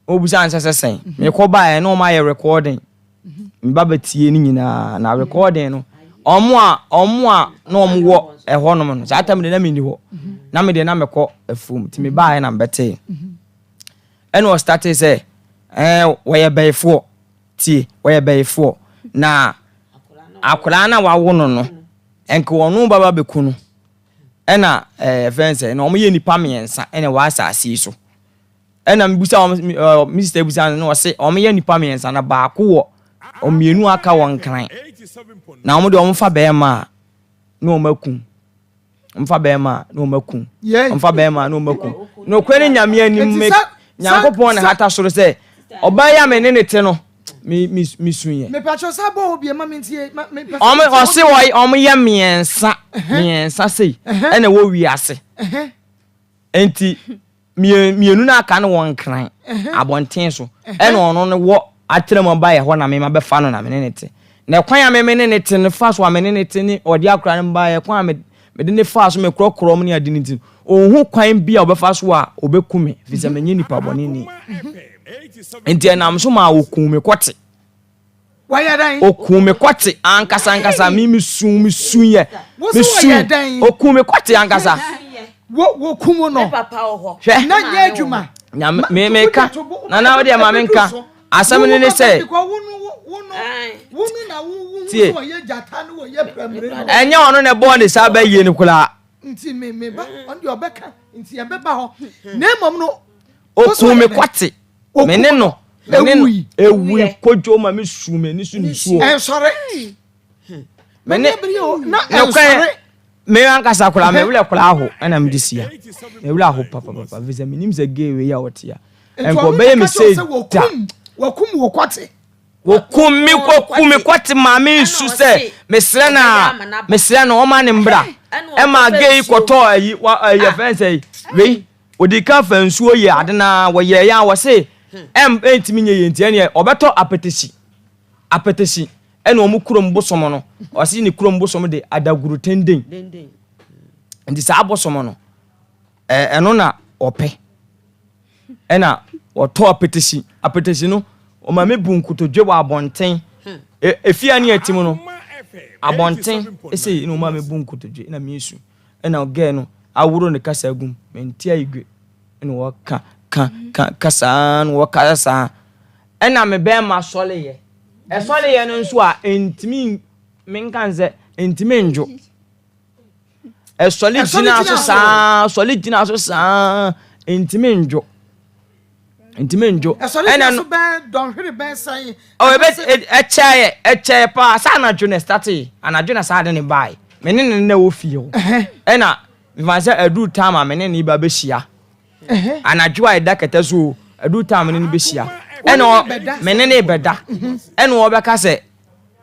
Ɔbisa no sɛ sɛ sɛn? Mekɔ baeɛ na wɔn ayɛ recording. Me ba bɛtie ne nyinaa na recording no wɔn a wɔn a na wɔn wɔ ɛhɔ nom no saa tam deɛ na menni hɔ. Na me deɛ na mekɔ afuom nti me baeɛ na mebɛtee. Ɛna ɔstartee sɛ ɛɛ wɔyɛ bɛyifoɔ. Tie, wɔyɛ bɛyifoɔ na akwadaa no a wawo no no, nka ɔno bɛba bɛku no. Ɛna ɛɛ fɛn sɛ, na wɔyɛ nnipa mmiɛnsa ɛna ɛwɔ asase yi so. Ɛna mebusa wɔn, ɛɛ me sista busa no na ɔse wɔyɛ nnipa mmiɛnsa na baako wɔ mmienu aka wɔ nkran. Na wɔn deɛ wɔfa bɛrima a na wɔn aku. Ɔmfa bɛrima a na ɔma kum. Ɔmfa bɛrima a na ɔma kum. Nokorɛ ne Nyame anim me Nyankopɔn na hata soro sɛ ɔbaa yi a me ne ne te no me me me su yɛ. Mepatwɔ sa bɔ hɔ bie ma me ntie. Ɔmo ɔse ɔy ɔmo yɛ mmiɛnsa mmiɛnsa sei ɛna ɛwɔ wiase. Nti mmienu no aka no wɔ Nkran abɔnten so ɛna ɔno no wɔ Atramo ba yɛ hɔ na mema bɛfa no na me ne ne te. Na ɛkwan a me me ne ne te no fa so a me ne ne te ne ɔde akora no ba yɛ kwan a me mede ne faa so mekorɔkorɔ mu ne ade no nti ɔnhu kwan bi a ɔbɛfa so a ɔbɛku me firi sɛ menyɛ nipa bɔne ni. Nti ɛnam so maa ɔkuu me kɔte. Wayɛ dɛn? Okuu me kɔte ankasa ankasa me me su me su yɛ me su okuu me kɔte ankasa. Wo wo kum no. Hwɛ. Na nyɛ adwuma. Nyame me me ka nana wo deɛ ma me nka asɛm ne ne sɛ. Tie. Ɛnyɛ ɔno na ɛbɔɔ ne saa bɛyie no koraa. Nti me me ba ɔno deɛ ɔbɛka nti ɛbɛba hɔ na mmom no. Okuu me kɔte. Me ne no. Me ne no. Ewui kodwo ma me su m'ani so nisuo. Ɛnsɔre. Me ne nokorɛ me ankasa koraa me werɛ koraa aho ɛna mede sia. Me werɛ aho papapapa fi sɛ menim sɛ gay wei a ɔte a. Nka ɔbɛyɛ me sei da. Wakum wo kɔte. Wɔkum me wɔkum me kɔte maa me nsu sɛ mesrɛ no a mesrɛ no ɔma ne mbra. Ɛma gay kɔtɔɔ ayi wa ɛyɛ fɛn sɛ wei. Ɔdii kan faa nsuo yɛɛ ade no ara, wɔyɛeɛ ara wɔse ɛm ɛntumi nyɛ yie nti ɛneɛ ɔbɛtɔ apɛtɛsi, apɛtɛsi. Ɛna wɔn kurom bosom no, ɔse ne kurom bosom de adaguru tenden. Nti saa bosom no, ɛno na ɔpɛ. Ɛna ɔtɔ apetesi. Apetesi no, ɔma me bu nkotodwe wɔ abɔnten. Hmm. Efie a ne yɛte mu no, abɔnten sei na ɔma me bu nkotodwe na mesu. Ɛna gɛɛ no aworo ne kasa gum. Mente ayigwe. Ɛna wɔka ka ka ka saa na wɔka saa. Ɛna me bɛrima sɔleyɛ. Ɛsɔleyɛ no nso a ɛntumi menka nsɛ ɛntumi ndwo. Ɛsɔle gyina so saa sɔle gyina so saa ɛntumi ndwo. Ntumi ndwo. Ɛsɔle gyina so bɛɛ dɔnhwere bɛɛ sɛn. Ɔ ebe ɛkyɛɛ ɛkyɛɛ paa saa anadwo na ɛstate anadwo na saa de ne bae. Me ne ne na ɛwɔ fie hɔ. Ɛna mefa sɛ ɛduru time a me ne ne ba bɛhyia. Anadwo a ɛda kɛtɛ so o, ɛduru time ne no bɛhyia. Ɛna me ne ne bɛda. Ɛna ɔbɛka sɛ,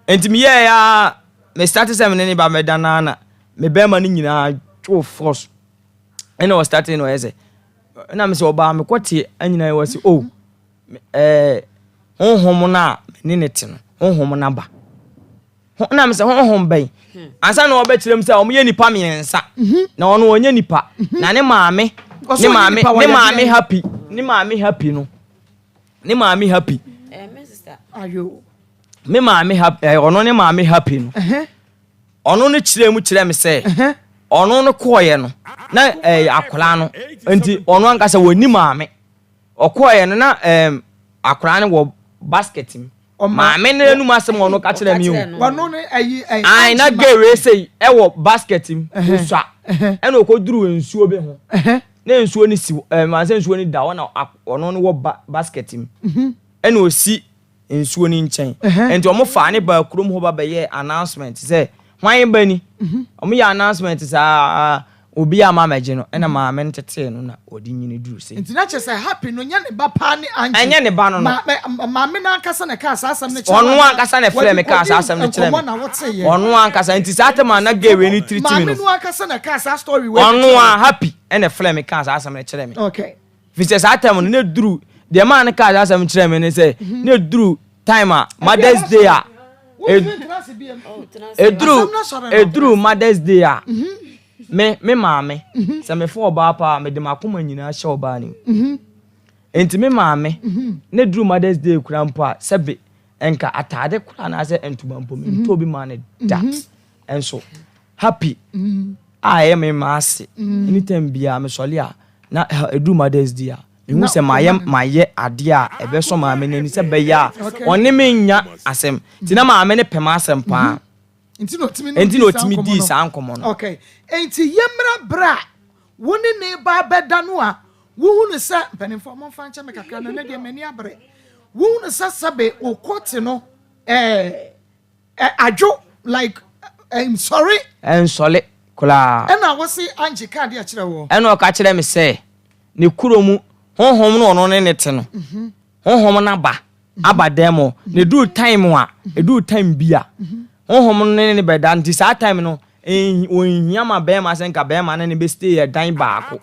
nti meyɛɛ ya me starte sɛ me ne ne ba bɛda naa na me bɛrima no nyinaa two force. Ɛna ɔstarte na ɔyɛ sɛ, ɛna me sɛ ɔbaa mekɔte anyina wɔ sɛ o, ɛɛ honhom no a me ne ne te no, honhom no aba. Ho na mesɛ honhom bɛn ansa na ɔbɛkyerɛ mu sɛ wɔyɛ nipa mmiɛnsa mhm. na ɔno ɔnyɛ nipa mhm. na ne maame ne maame ne maame happy ne maame happy no ne maame happy eh, me maame happy eh, ɔno ne maame happy no ɔno no kyerɛ mu kyerɛ me sɛ ɔno no kɔɔyɛ no na ɛyɛ eh, akwadaa no nti ɔno ankasa wɔni maame Ɔkɔeɛ no na ɛɛm akwadaa no wɔ basket mu. Maame no anum asɛm a ɔno ka kyerɛ me o. Ɔno ne ayi ɛyi. Ayi na girl wei sei ɛwɔ basket mu osua ɛna ɔkɔduru nsuo bi ho na nsuo no si ɛɛ maa sɛ nsuo no da hɔ na ɔno no wɔ basket mu ɛna ɔsi nsuo no nkyɛn nti wɔn faa ne baa kurom hɔ ba bɛyɛɛ announcement sɛ hwan ba ni wɔn yɛ announcement saa obi a ma mɛgye no ɛna maame no tetee no na ɔde nyini duru sei. Nti na kyerɛ sɛ Happy no nyɛ ne ba paa ne Angie. Ɛnyɛ ne ba no no. Maame no ankasa na ɛkaa saa asɛm no kyerɛ Ɔno ankasa na ɛfrɛɛ me kaa saa asɛm no kyerɛɛ me. Nkɔmmɔ na woteeɛ. Ɔno ankasa nti saa tɛm a na girl wei no tiriti me no. Maame no ankasa na ɛkaa saa story wei no kyerɛɛ me. Ɔno a Happy ɛna ɛfrɛɛ me kaa saa asɛm no kyerɛɛ me. Okay. Firi sɛ saa time no na ɛduru deɛ maa no kaa saa asɛm kyerɛɛ me ne sɛ mhm. na ɛduru time a Mother's Day a ɛduru ɛduru Mother's Day a mhm. me me maame mhm. sɛ mefa ɔbaa paa mede m'akoma nyinaa hyɛ ɔbaa no mu nti me maame na ɛduru Mother's Day kura mpo a sɛbe nka ataade kora anaasɛ ntoma mpo mentɔ bi maa no da nso happy a ɛyɛ me ma ase anytime biara mesɔre a na ɛduru Mother's Day a mehu sɛ mayɛ mayɛ adeɛ a ɛbɛsɔ maame no ani sɛ bɛyɛ a ɔne me nya asɛm nti na maame no pɛ m'asɛm paa nti na ɔtumi nti na ɔtumi dii saa nkɔmmɔ no okay nti yɛmmra berɛ a wo ne ne ba bɛda no a wohu no sɛ mpanimfoɔ momfa nkyɛ me kakra no ne deɛ m'ani abere wohu no sɛ sɛbe wokɔ te no ɛɛ Ɛ adwo like nsɔre. Ɛnsɔre koraa. Ɛna wose Angie kaa deɛ kyerɛ woɔ? Ɛna ɔka kyerɛɛ me sɛ ne kuro mu honhom no ɔno ne ne te no honhom no aba aba dan mu na ɛduru time a ɛduru time bi a honhom no ne ne bɛda nti saa time no ɔnhia ma bɛrima sɛ nka bɛrima ne ne bɛ stay ɛdan baako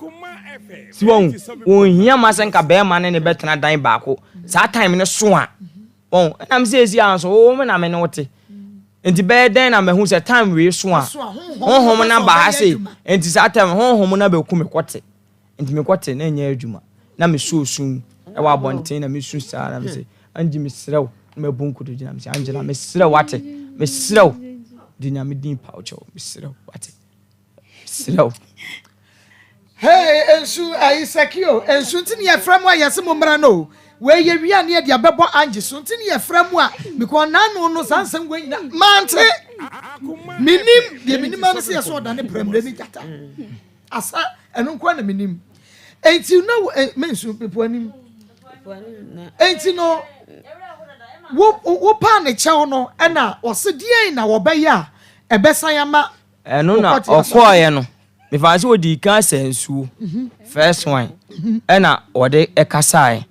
si wɔn ɔnhia ma sɛ nka bɛrima ne ne bɛtena dan baako saa time no so a Wɔn, ɛna me sɛ esi a nso wo me na me ne wo te. Nti bɛyɛ dɛn na mahu sɛ time wei so a honhom no aba ha sei. Nti saa time honhom no abɛku me kɔte. Nti me kɔte na ɛnyɛ adwuma. Na me so osu ɛwɔ abɔnten na me su saa na me sɛ Angie mesrɛ wo na mabu nkotodwe na me sɛ Angela mesrɛ wo wate mesrɛ wo de nyame din pa wo kyɛw mesrɛ wo wate. Serɛ wo. Hey, nsu ayi sɛki o, nsu nti ne yɛfrɛ mu a yɛse mo mmra no o. Wei yɛ wie a ne yɛde abɛbɔ Angie so nti ne yɛfrɛ mu a because n'ano no saa nsɛm wei nyina mante. Menim deɛ menim ara ne sɛ yɛsɛ ɔdane prɛmire ne gyata. Asa ɛno nko ara na menim. Enti na wo eh, me nsu mepo anim. Enti no wo wo paa ne kyɛw no ɛna ɔse deɛn na wɔbɛyɛ a ɛbɛsan ama Ɛno na ɔkɔɔeɛ no, mefaa sɛ ɔdii kan sɛ nsuo, first one, ɛna ɔde ɛkasaeɛ.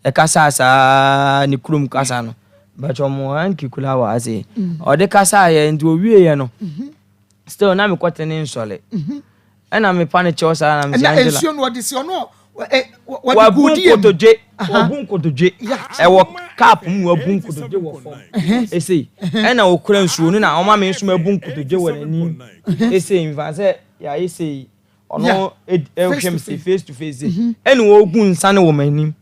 Ɛkasaa saa ne kurom kasa no. But ɔmo hanky koraa wɔ ha sei. Ɔde kasaeɛ nti ɔwieeɛ no, still na mekɔte ne nsɔle. Ɛna mepa ne kyɛw saa na mesɛ Ɛna Angela. nsuo no ɔde si ɔno. Wabu nkotodwe, wabu nkotodwe. Ɛwɔ cup mu wabu nkotodwe wɔ fam. Ese ɛna okura nsuo no na ɔma me nso mabu nkotodwe wɔ n'anim. Ese nfa sɛ yɛayɛ sei ɔno ɛhwɛ me sei face to face sei ɛna ɔgu nsa no wɔ m'anim.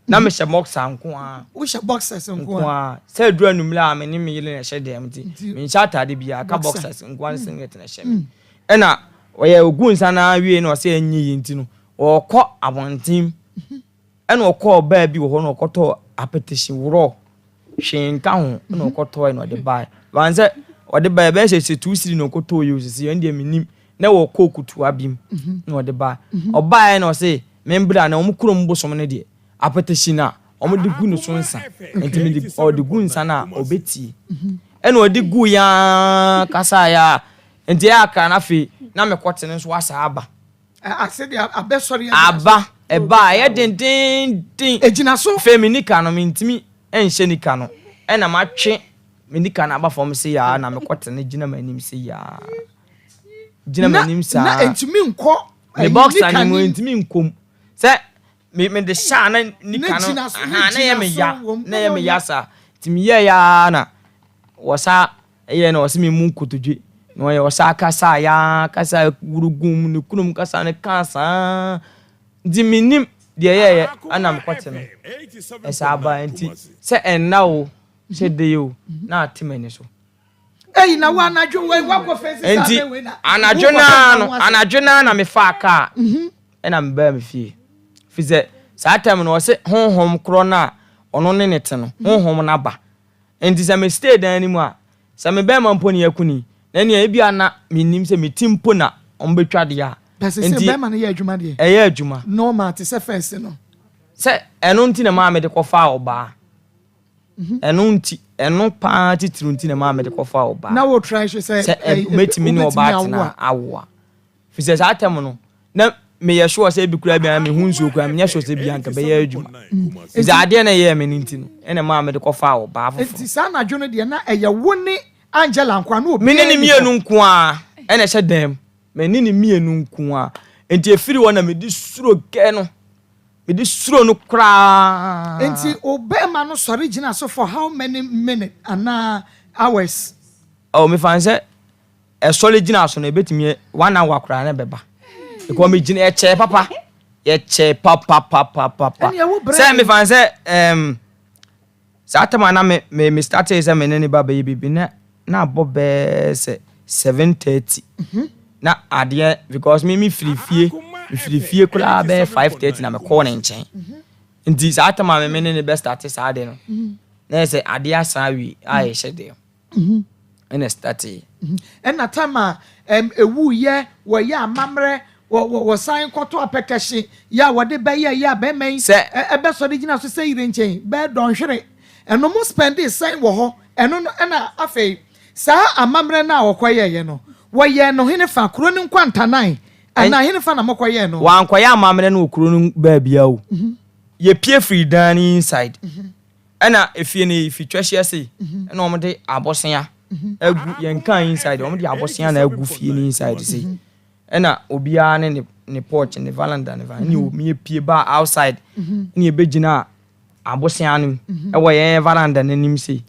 Na mehyɛ boxer nko ara. Wohyɛ boxers nko ara. Sɛ aduru anwummerɛ a me ne me yere na ɛhyɛ dan mu nti menhyɛ ataade biara ka boxers nko ara ne singlet na ɛhyɛ me. Ɛna ɔyɛ ɔgu nsa no ara wie na ɔsɛ ɛnyɛ yie nti no Ɔrekɔ abɔnten ɛna ɔkɔɔ baa bi wɔ hɔ na ɔkɔtɔɔ apɛtɛsi worɔ hwee nka ho ɛna ɔkɔtɔɔ na ɔde baeɛ. Wɔn sɛ ɔde baeɛ bɛyɛ sɛ sɛ 2 cedi na ɔkɔtɔɔ yi o sisi ɛno deɛ menim na wɔ coke toa bi mu na ɔde baeɛ. Ɔbaeɛ na ɔse membra na wɔn kurom bosom no deɛ apɛtɛsi na wɔde gu ne so nsa nti mede ɔde gu nsa no a ɔbɛtie. Ɛna ɔde gu yaa kasaeɛ a nti ɛyɛ akra no afei na mekɔte no nso asa aba. Aba, ɛba a, ɛyɛ dendeenden. Ɛgyina so. Afei me nika no, mentumi nhyɛ nika no. Ɛna matwe me nika no aba fam sei ara na mekɔte no gyina m'anim sei ara. Gyina m'anim saa. Na ɛntumi nkɔ. Me boxer no mu ɛntumi nkɔ mu. Sɛ me mede hyɛ a na nika no, aha, na ɛyɛ me ya, na ɛyɛ me ya saa. Nti meyɛɛ ara na wɔsa Eyɛ na ɔse me mu nkotodwe na ɔyɛ ɔsaa kasaa yaa kasaa wuru gum ne kurom kasa no kaa saa nti menim deɛ ɛyɛɛyɛ ana mekɔte no ɛsaa baa nti sɛ ɛnna o sɛ de o na ate m'ani so. Eyi na wo anadwo wei wakɔ fɛnsi saa nti bɛn wei na anadwo naa no anadwo naa na mefaa kaa ɛna mebaa me fie fi sɛ saa tam no ɔse honhom korɔ no a ɔno ne ne te no honhom no aba Enti sɛ me stay dan no mu a, sɛ me bɛɛma mpo ne yɛko ni, na nea ebia na mennim sɛ me ti mpo na wɔbɛtwa deɛ a, But sese enti bɛɛma no yɛ adwuma deɛ? ɛyɛ adwuma. Normal te sɛ first no. Sɛ ɛno nti na ɛmaa mede kɔfaa ɔbaa. Ɛno nti, ɛno paa titiriw nti na ɛmaa mede kɔfaa ɔbaa. Na wo try hwɛ sɛ Sɛ ɛ, mɛtumi ne wobɛtumi ɔbaa awo atena a. awo a. Firi sɛ saa tɛm no, na meyɛ sure sɛ ebi koraa biara mehu nsuo koraa menyɛ sure sɛ bia nka bɛyɛ adwuma. Firi sɛ adeɛ na ɛyɛɛ me no nti no, ɛna ɛmaa mede kɔfaa ɔbaa foforɔ. Nti saa anadwo no deɛ na ɛyɛ wo ne Angela nko ara na Me ne obiara ne nni hɔ? mmienu nko ara ɛna ɛhyɛ dan mu. Me ne ne mmienu nko ara. Nti ɛfiri hɔ na mede suro gɛ no. Mede suro no koraa. Nti wo bɛɛma no sɔre gyina so for how many minutes anaa hours? Oh, mefa no sɛ Ɛsɔre gyina so no ebetumi yɛ one hour koraa na ɛbɛba. Because me gyina ɛkyɛɛ papa. Yɛkyɛɛ papapapapa. Sɛ mefa no sɛ ɛɛm saa tam a na me me me startee sɛ me ne ne ba bɛyɛ biribi na na abɔ bɛɛ sɛ 7:30. Na adeɛ because me me firi fie me firi fie koraa bɛyɛ 5:30 na mekɔɔ ne nkyɛn. Nti saa tam a me me ne ne bɛ starte saa ade no na yɛ sɛ adeɛ asan awie a yɛhyɛ deɛ. Ɛna ɛstartee. Ɛna tam a ɛwuiɛ, wɔyɛ amammerɛ, wɔsan kɔto apɛtɛhye yɛ a wɔde bɛyɛ yɛ a bɛrima yi ɛbɛsɔre gyina so sɛ yere nkyɛn bɛyɛ dɔnhwere. Ɛno mo spɛndee sɛn wɔ hɔ? Ɛno no ɛna afei saa amammerɛ no a wɔkɔyɛeɛ no, wɔyɛɛ no henefa? Kuro no nkwantanan anaa henefa na mokɔyɛɛ no? Wɔankɔyɛ amammerɛ no wɔ kuro no baabiara o. Yɛpue firii dan no inside. Ɛna efie no efi twɛhyeɛ sei ɛna wɔn de abɔsea agu yɛn kan inside wɔn de abɔsea na agu fie no inside sei ɛna obiara ne ne ne porch ne veranda ne veranda ɛna omi epie ba outside ɛna ebegyina abɔsea no mu ɛwɔ yɛn veranda n'anim sei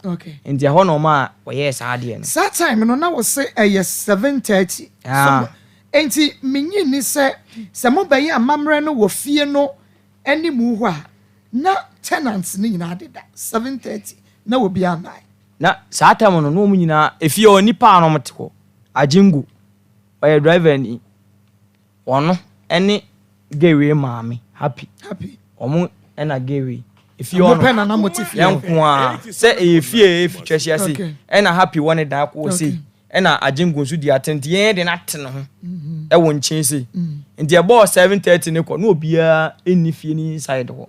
nti ɛhɔ na wɔn a wɔyɛɛ saa adeɛ no. Saa time no na wɔse ɛyɛ 7:30 Ah. So nti menyi nni sɛ sɛ mobɛyɛ amammerɛ no wɔ fie no animu hɔ a Na tenants no nyinaa deda, 7:30 na obiara nnae. Na saa time no na wɔn nyinaa efie hɔ nnipa a na wɔte hɔ, Agyengo ɔyɛ driver ni, ɔno ɛne girl wei maame Happy, Happy. wɔn ɛna girl wei efie Mo hɔ pɛ no na na mo te fie yɛn hɔ. nko ara sɛ ɛyɛ fie a ɛyɛ twɛhyia sei Okay. ɛna Happy wɔ ne dan kɔ hɔ sei. Okay. Ɛna Agyenko nso di atɛn nti yɛn de no ate ne ho ɛwɔ nkyɛn sei. Nti ɛbɔɔ 7:30 ne kɔ na obiara nni fie no inside hɔ.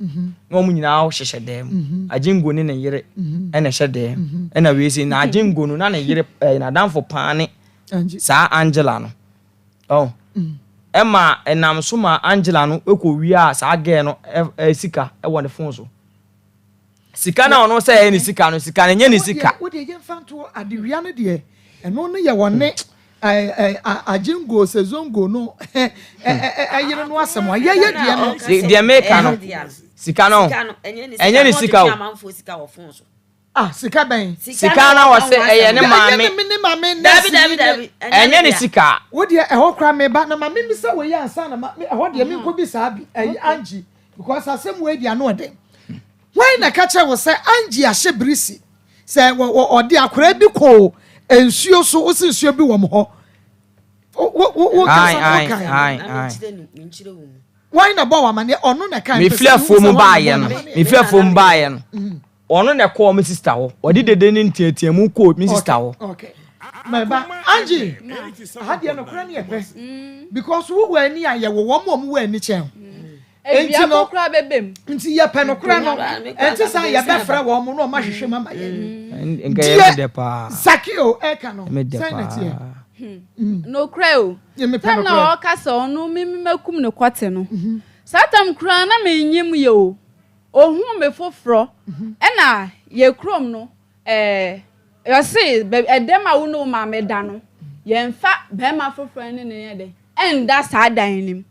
Na wɔn nyinaa hyehyɛ dan mu. Agyenko ne ne yere ɛna ɛhyɛ dan mu. Ɛna wei sei na Agyenko no na ne yere ɛɛ n'adamfo paa ne saa Angela no. Ɔn ɛma ɛnam so ma Angela no ɛkɔ wiaa saa girl no ɛ sika ɛwɔ ne phone so. Sika na ɔno sɛ ɛyɛ ne sika no, sika no nyɛ ne sika. Wo deɛ yɛmfa nto adewia no deɛ ɛno no yɛ wɔne. Agyingo sɛ Zongo no yere no asɛm a yɛyɛ deɛ no. Deɛ meka no, sika no, ɛnyɛ ne sika o. Ah, sika bɛn? Sika na wɔsɛ ɛyɛ ne maame. Ɛnyɛ ne maame nɛɛse yi ne. Ɛnyɛ ne sika. Wo deɛ ɛhɔ koraa meba na ma memmisa wei ansa na ma ɛhɔ deɛ menkɔ bi saa bi ɛyɛ Angie because asɛm wei deɛ ano ɔden. Hwan na ɛka kyerɛ wo sɛ Angie ahyɛ birisi sɛ ɔde akwadaa bi kɔɔ nsuo so wosi nsuo bi wɔ mo hɔ wo wo wo kasa wo kan. Hwan na bɔ wɔ amaneɛ ɔno na ɛka. Mefiri afuo mu baayɛ no mefiri afuo mu baayɛ no. Ɔno na ɛkɔɔ me sista hɔ. Ɔde dede ne nteateamu kɔɔ me sista hɔ. Okay. My ba, Angie, aha deɛ nokorɛ ne yɛpɛ. Because wo wɔ ani a yɛwɔ wɔn a wɔn wɔ ani kyɛn wo. Ewia bɔ koraa bɛbɛ mu. Nti yɛpɛ nokorɛ no. Ɛnte saa yɛbɛfrɛ wɔn na wɔn ahwehwɛ mu ama yɛn. Nka yɛ me dɛ paa. Zakeo ɛka no, sɛn na ɛteɛ? Nokorɛ o. Tam na ɔka sɛ ɔno me mɛkum no kɔte no. Saa tam koraa na menyim yɛ o. Ohuu me foforɔ ɛna yɛ kurom no ɛɛ ɔse ɛdɛm a wo ne wo maame da no yɛnfa bɛrima foforɔ ne ne yɛ dɛ ɛnda saa dan no mu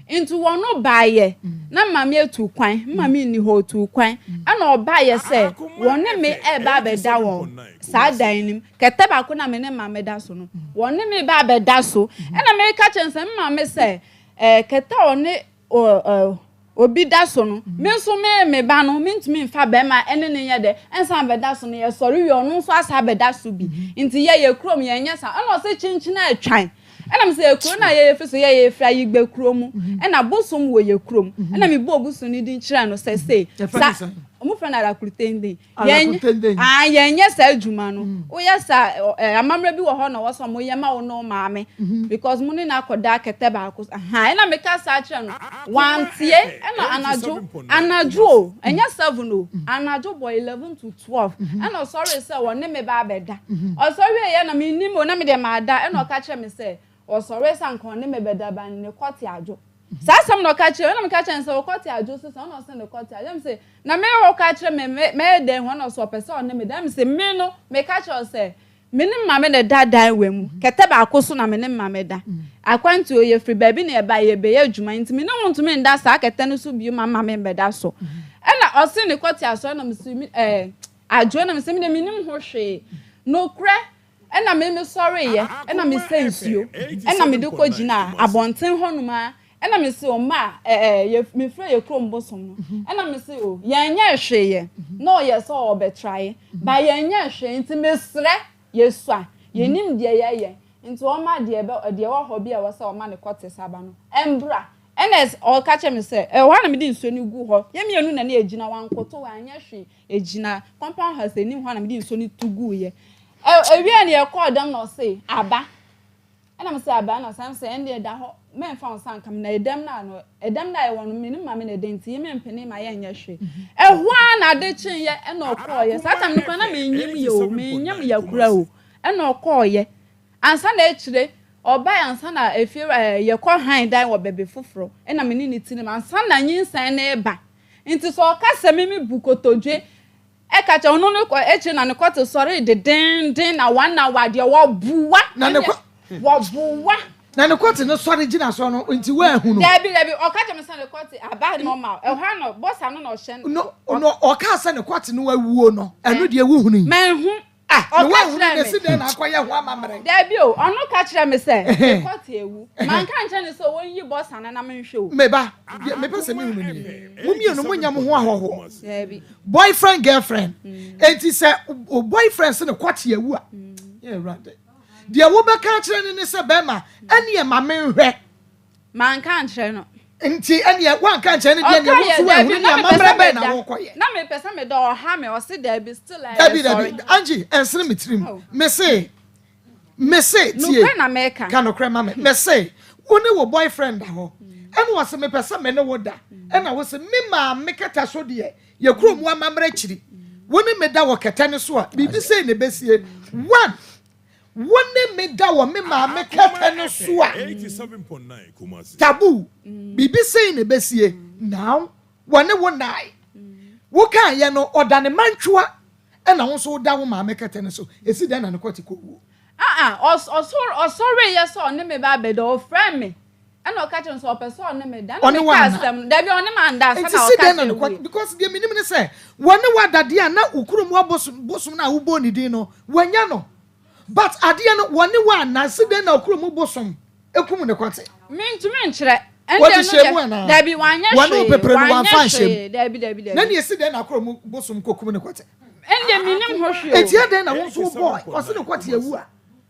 nti wɔn baayɛ na maame atu kwan maame nni hɔ otu kwan ɛna ɔbaayɛ sɛ wɔn ne me ɛɛba abɛda wɔn saa dan no mu kɛtɛ baako na me ne maame da so no wɔn ne me ba abɛda so ɛna meka kyɛn sɛ maame sɛ ɛɛ kɛtɛ a ɔne obi da so no, me nso me me ba no, mentumi mfa bɛrima ne ne nyɛ dɛ nsan bɛda so no, yɛsɔre wie ɔno nso asa abɛda so bi. Nti yɛ yɛ kurom yɛnyɛ saa. Ɛna ɔse kyenkyen atwan. Ɛna me sɛ kuro no a yɛyɛ fi so yɛ yɛfiri Ayigbe kuro mu. Ɛna bosom wɔ yɛ kurom. Ɛna mebɔɔ bosom no din kyerɛɛ no sɛ sei. Sa ɔmo frɛ no Arakurutenden. Yɛn ah yɛnyɛ saa adwuma no. Mm. Woyɛ saa ɛ amammerɛ bi wɔ hɔ na wɔ sɛ wɔyɛ ma wo ne wo maame mm-hmm. because mo ne no akɔda kɛtɛ baako. Aha ɛna meka saa kyerɛ no. Wantie ɛna anadwo anadwo o ɛnyɛ 7 o mm-hmm. anadwo bɔ 11 to 12 mm-hmm. ɛna ɔsɔre sɛ wɔne me ba abɛda. Ɔsɔre yɛ na menim o na me deɛ maada ɛna ɔka kyerɛ me sɛ ɔsɔre sɛ anka ɔne me bɛda ba ne kɔte adwo. Saa asɛm na ɔka kyerɛ me, ɛna meka kyerɛ no sɛ wo kɔte adwo so sɛ ɔna ɔse ne kɔte adwo, ɛna mese na me wo ka kyerɛ me me mɛyɛ dɛn hu ɔna ɔse ɔpɛ sɛ ɔne me da, ɛna mese me no meka kyerɛ wo sɛ me ne maame na ɛda dan wei mu, kɛtɛ baako so na me ne maame da, akwantuo yɛfiri baabi na yɛba yɛbɛyɛ adwuma nti me ne wo ntumi nda saa kɛtɛ no so bio ma maame mbɛda so, ɛna ɔse ne kɔte asɔ ɛna mese ɛɛ adwo ɛna mese me deɛ menim ho hwee, nokorɛ Ɛnna me mesɔreeɛ, ɛnna mesɛ nsuo, ɛnna mede kɔgyinaa abɔnten hɔnom ara, ɛnna mese o mma ɛ ɛ yɛ mefrɛ yɛ kurom bosom no, ɛnna mese o yɛnyɛɛ hwee yɛ, na ɔyɛ sɛ ɔrebɛtraeɛ, ba yɛnyɛɛ hwee nti mesrɛ yɛsua, yɛnim deɛ yɛyɛ, nti ɔmma deɛ ɛbɛ deɛ ɛwɔ hɔ bi a ɛwɔ sɛ ɔma ne kɔte saba no ɛmbra. Ɛnna ɔka kyerɛ me sɛ, ɛwɔ hɔ a na mede nsuo no guu hɔ, yɛn mmienu na na yɛgyina, wankoto, wanyɛ hwee, Egyina compound house anim hɔ na mede nsuo no tu guiɛ. Ewiee no yɛkɔɔ dɛm na ɔse aba. Ɛna mese aba ɛna ɔsan sɛ ɛndeɛ da hɔ mɛmfa wo nsa nka me na ɛdɛm no a no ɛdɛm no a yɛwɔ no me ne maame na ɛda nti mempene ma yɛnyɛ hwee. Ɛhɔ ara na ade kyeeɛ ɛna ɔkɔɔeɛ. Saa time no koraa na mennyem yɛ o, mennyem yɛ koraa o. Ɛna ɔkɔɔeɛ. Ansa na akyire ɔbaeɛ ansa na efie yɛkɔ han dan wɔ baabi foforɔ ɛna me ne no te no mu ansa na nyinsɛn no reba. Nti sɛ ɔka sɛ me me bu kotodwe ɛka kyɛ ɔno no kɔ akyire na ne kɔte sɔre dedenden na one hour deɛ wɔboa na ne kɔ wɔboa na ne kɔte no sɔre gyina so no nti wɔahu no. Dabi dabi ɔka kyɛ me sɛ ne kɔte aba normal ɛhɔ ano bɔsa no na ɔhyɛ no no ɔka sɛ ne kɔte no awuo no ɛno deɛ wohunu yi manhu Ah, na Ɔka woanhunu kyerɛɛ na me. esi dɛn na akɔyɛ ho amammerɛ? Dabi o, ɔno ka kyerɛɛ me sɛ, me kɔte awu. Manka ankyerɛ no sɛ ɔnyi bɔsa no na menhwɛ o. Me ba, deɛ mepɛ sɛ mehunu nie, mo mmienu monyɛ mo ho ahɔhoɔ. Dabi. Boyfriend, girlfriend. Enti sɛ wo boyfriend se ne kɔte awu a, yɛ Awurade, deɛ wobɛka akyerɛ no ne sɛ, bɛrima, ɛneɛ ma menhwɛ. Manka ankyerɛ no. Nti ɛneɛ woanka ankyerɛ no deɛ neɛ wo nso woahunu ne amammerɛ bɛn na wokɔyɛ. Na mepɛ sɛ meda ɔha me ɔse daabi still a Dabi dabi Angie ɛnsene me tirim mese mese tie Nokorɛ na meka. Ka nokorɛ ma me mese wo ne wo boyfriend da hɔ ɛna ɔse mepɛ sɛ me ne wo da ɛna wo se me maame kɛtɛ so deɛ yɛ kurom amammerɛ kyiri wo ne me da wɔ kɛtɛ no so a biribi sei na ɛbɛsie one Wo ne me da wɔ me maame kɛtɛ no so a, taboo, biribi sei na ɛbɛsie. Now, wɔne wo nnae. Wokaeɛ no, ɔda ne mantwoa ɛna wo nso woda wo maame kɛtɛ no so. Ɛsi dɛn na ne kɔte kɔwuo? Ah ah, ɔsɔreeɛ sɛ ɔne me ba abɛda, ɔfrɛɛ me ɛna ɔka kyerɛ me sɛ ɔpɛ sɛ ɔne me da. Ɛna meka asɛm no, dabi ɔne me anda ansa na ɔka kyerɛ wie. Because deɛ menim ne sɛ, wɔne wo ada deɛ a na wo kurom hɔ bosom bosom no a wobɔɔ ne din no, wanya no. But adeɛ no, wɔne wo anna, si dɛn na wo kurom bosom kum ne kwate? Mentumi nkyerɛ. Ɛnde Wɔde ɛno hyɛɛ mu deɛ, anaa? dabi wanyɛ Wɔne wo hwee, pepere no wanyɛ wamfa anhyɛ mu? hwee, dabi dabi Na dabi. nea esi dɛn na kurom bosom kɔkum ne kwate? Ɛnde mennim ho hwee o. Enti adɛn na wo nso wobɔɔ ɔse ne kwate awu a,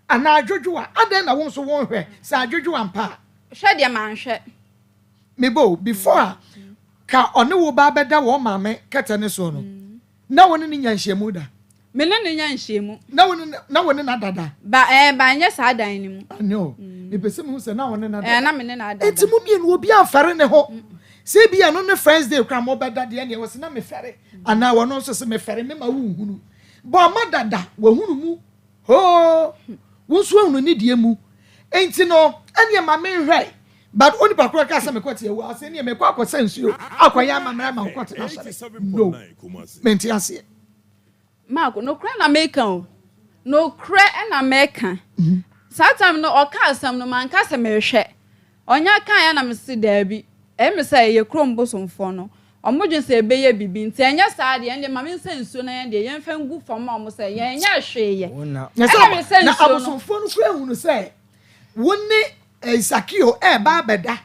anaa adwodwo a, adɛn na wo nso wonhwɛ sɛ adwodwo ampa a? Hwɛ deɛ manhwɛ. Me ba o, before a ka ɔne wo ba abɛda wɔn maame kɛtɛ no soɔ no, na wo ne no nya nhyiamu da? Me ne no nya nhyiamu. Na wo ne na wo ne no ada da? Ba ɛɛ ba nyɛ saa dan no mu. Anyɛ o, mepɛ sɛ mehu sɛ na wo ne no ada Ɛɛ da. na me ne no ada da. Enti mo mmienu obiara mfɛre ne ho. Sɛ ebia ɛno ne first day koraa a mobɛda deɛ ɛneɛ ɔse na mefɛre anaa ɔno nso se mefɛre mema wonhunu. Bɔ ama dada, wahunu mu hoo, wo nso ahunu ne deɛ mu. Enti no ɛneɛ ma menhwɛ. But onipa korɔ kaa sɛ mekɔ te awu a ɔse ɛneɛ mekɔ akɔsa nsuo akɔyɛ amammerɛ ama wo kɔte no asɔre. No, mente aseɛ. Mark, nokorɛ na meka o, nokorɛ na meka. Saa time no ɔka asɛm no manka sɛ mehwɛ. Ɔnya kaeɛ na mese daabi, ɛyɛ me sɛ ɛyɛ kurom bosomfoɔ no, wɔn dwene sɛ ɛbɛyɛ biribi nti ɛnyɛ saa deɛ ɛndeɛ ma mensa nsuo na yɛn deɛ yɛmfa ngu fam ma wɔn sɛ yɛnyɛ hwee yɛ. Ɛna mesa Na nsuo no. abosomfoɔ no koraa hunu sɛ wo ne Sakeo reba abɛda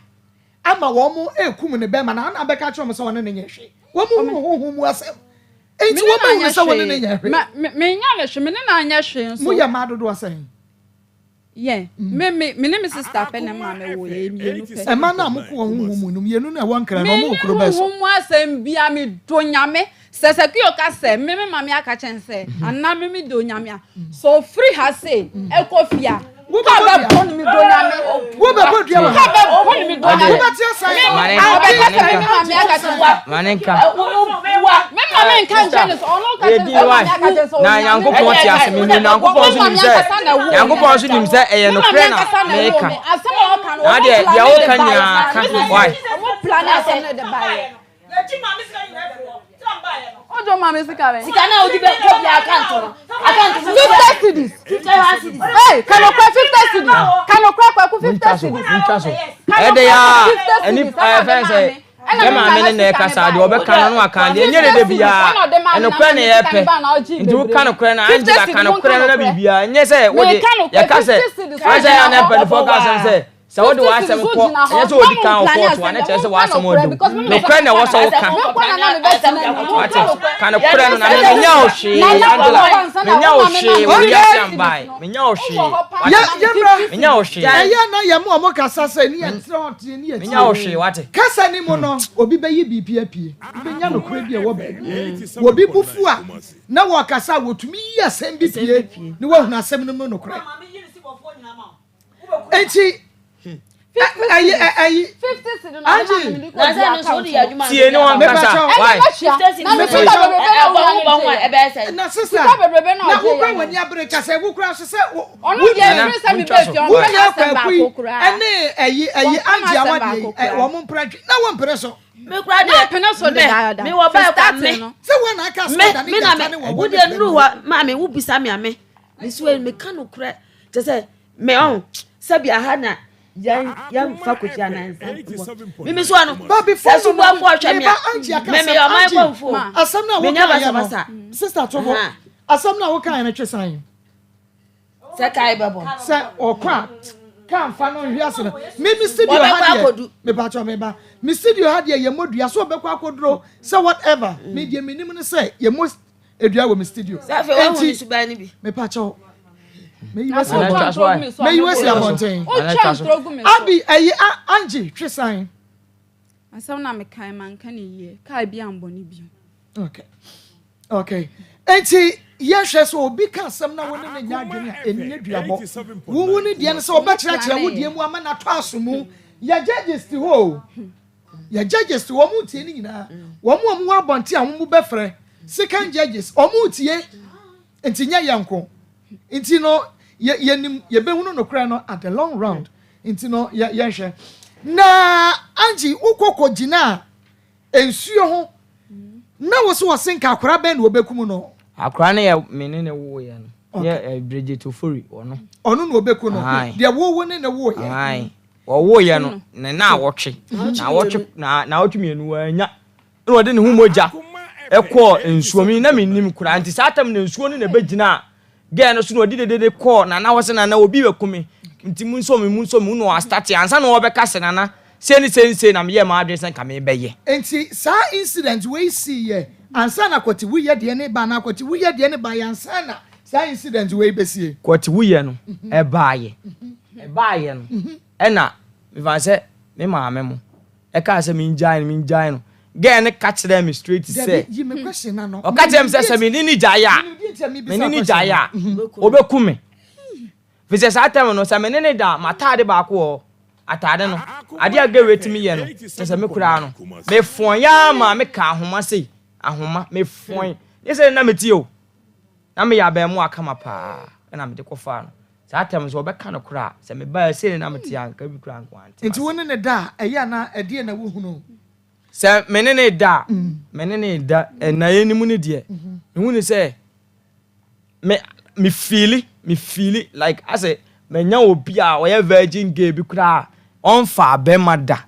ama wɔn rekum ne bɛrima na ana abɛka akyerɛ wɔn sɛ ɔne no nyɛ hwee. Wɔn hunu honhom mu asɛm. Enti Me ne wɔn no ahunu anyɛ sɛ wɔne no hwee. nyɛ hwee. Ma, me, menyɛ no hwee, me ne no anyɛ hwee nso. Moyɛ mmaa dodoɔ sɛn? Yɛn, me, me, me ne me sister pɛ na ɛma me woo yɛn, mmienu pɛ. Mmaa no a moko wɔ honhom mu no, mmienu no a ɛwɔ Nkran no, wɔn wɔ Menni kuro bɛn so? honhom mu asɛm biara, medɔ Nyame. Sɛ Sakeo ka sɛ, me me maame aka kyerɛ no sɛ, anaa me medɔ Nyame a, sɛ ɔfiri ha sei ɛkɔ fie a, kaa bɛbɔ no medɔ Nyame. Wobɛbɔ dua wɔ Kaa bɛbɔ no medɔ Nyame. Wobɛte asan. Me, ɔbɛka sɛ me me maame aka kyerɛ no sɛ, Ma ne nka. Me maame nka nkyerɛ no sɛ, ɔno ka kyerɛ no sɛ, me maame aka kyerɛ no sɛ, Na ɔnyame. Nyankopɔn te ase me nim Nyankopɔn nso nim sɛ Nyankopɔn nso nim sɛ ɛyɛ Me maame nokorɛ na ankasa na ɛwoo meka. me. Asɛm a ɔka no, Na ɔmo deɛ deɛ plane de woka baeɛ. nyinaa ka why? Ɔmo plane asɛm no de baeɛ. Ojo maame sika bɛ. Sika na odi bɛ kɔ bi account no. Account no. 50 cedis. 50 cedis. Hey, kanokwa 50 cedis. Kanokwa kwaku 50 cedis. Ntwa so. Ɛde ya ɛni ɛfɛn sɛ yɛ maame ne na ɛkasa deɛ ɔbɛka no no aka deɛ ɛnyɛ dede biara ɛnokorɛ na yɛpɛ nti woka nokorɛ no Angela ka nokorɛ no na biribiara ɛnyɛ sɛ wode yɛka sɛ wɔn sɛ yɛ ana mpanimfoɔ ka asɛm sɛ sɛ wode w'asɛm kɔ ɛnyɛ sɛ wɔdi kan wɔ kɔɔto a ne kyerɛ sɛ w'asɛm ɔdom nokorɛ na ɛwɔ sɛ woka wate ka nokorɛ no na menya wo hwee Angela menya wo hwee wɔ wiase ambae menya wo hwee wate menya wo hwee ɛyɛ na yɛ mo a mo kasa sɛ ne yɛ tena ɔteɛ ne yɛ menya wo hwee wate kasa ni mu no obi bɛyi biribi apue wobɛnya nokorɛ bi a ɛwɔ baabi obi bo fu a na wɔkasa a wɔtumi yi asɛm bi pue ne wɔahunu asɛm no mu nokorɛ Enti ɛyi ɛyi Angie. Tie ne wɔn kasa why. Na sista na wokura w'ani abere kasa wokura so sɛ wo wo nua kwaku yi ɛne ɛyi ɛyi Angie awadeɛ yi wɔn mpere adwi na wɔn mpere so. Me kura deɛ me me wɔ baa kwa me. Sɛ wɔn na aka so da ne gyata ne wɔn. Wo deɛ nuru hɔ maame wo bisa me ame. Me so me ka no korɛ. Kyɛ sɛ me ɔn sɛbi aha na yɛn yɛn fa kofi anan nsa bɔ mimi so ano sɛ so bɔ afɔ ɔhwɛ mi a mɛ mɛ ɔman kɔ nfo asɛm na menya woka yɛ no basabasa sister tobo asɛm na woka yɛ no twe san sɛ kae bɛbɔ sɛ ɔkɔ a kaa nfa no nhwe ase no me me studio ha deɛ me pa kyɛ me ba me studio ha deɛ yɛ mɔ dua so ɔbɛkɔ akɔduro sɛ whatever me deɛ me nim no sɛ yɛ mɔ Edua wɔ me studio. Sɛ afei wahu ne suban no bi. Mepa kyɛw. Meyi wasi abɔnten. Meyi wasi abɔnten. Abi ɛyi Angie twe san. Asɛm na mekan manka ne yie. Kaa bi ambɔ ne bio. Okay. Okay. Enti yɛhwɛ sɛ obi ka asɛm na wo ne ne nya adwene a ɛnyɛ duabɔ. Wowu ne deɛ no sɛ ɔbɛkyerɛkyerɛ wo deɛ mu ama no atɔ aso mu. Yɛ judges te hɔ o. Yɛ judges te wɔn tie ne nyinaa. Wɔn a wɔwɔ abɔnten a wɔn bɛfrɛ second judges wɔn tie nti nyɛ yɛn nko. Nti no yɛ yɛnim yɛbɛhunu nokorɛ no at the long round. Nti no yɛ yɛnhwɛ. Na Angie wokɔ kɔ gyina nsuo ho na wo so wɔse nka akora bɛn na wɔbɛkum no. Akora no yɛ me ne ne woeɛ no. Yɛ eh, Bridget Ofori ɔno. Ɔno na ɔbɛku no. Deɛ wowo ne ne woyɛ. Ae. Wɔwoeɛ no ne naawɔtwe naawɔtwe na naawɔtwe mmienu wannya ɛna ɔde ne ho mogya ɛkɔɔ nsuo mi na mennim koraa nti saa tam na nsuo no na ɛbɛgyinaa gɛɛ no so na ɔde dedede kɔɔ nana hɔ sɛ nana obi bɛku me nti mu nsɔ me mu nsɔ me mu na ɔastate ansa na ɔbɛka sɛ nana sei ne sei ne sei na meyɛɛ m'adwene sɛ nka mebɛyɛ. Nti saa incident wei siiɛ ansa na Kwati wuyɛ deɛ no reba anaa Kwati wuyɛ deɛ no baeɛ ansa na saa incident wei bɛsie? Kwati wuyɛ no ɛbaeɛ Ɛbaeɛ no, ɛna mefa no sɛ me maame mo ɛkaa sɛ mengyae no mengyae no. Girl no ka kyerɛɛ me straight sɛ, ɔka kyerɛɛ me sɛ sɛ me ne no gyae a, me ne no gyae a, ɔbɛku me. Firi sɛ saa time no, sɛ me ne no da a, m'ataade baako wɔ hɔ, ataade no, adeɛ a girl wei tumi yɛ no, kyerɛ sɛ me koraa no, mefɔn ara maa mekaa ahoma sei, ahoma, mefɔn. Nyɛ sɛ na mete o. Na meyɛ abarimaa kama paa na mede kɔfaa no. Saa tɛm no sɛ wɔbɛka no koraa a, sɛ mebaeɛ sei na na mete a, anka bi koraa anka wante Nti wo m'asɛm. ne no da a, ɛyɛ a na ɛdeɛn na wohunu? Sɛ me ne no reda a, me ne no reda nnaeɛ no mu no deɛ, mehu no sɛ me me fiili me fiili like asɛ manya obi a ɔyɛ virgin gay bi koraa a ɔnfaa bɛrima da.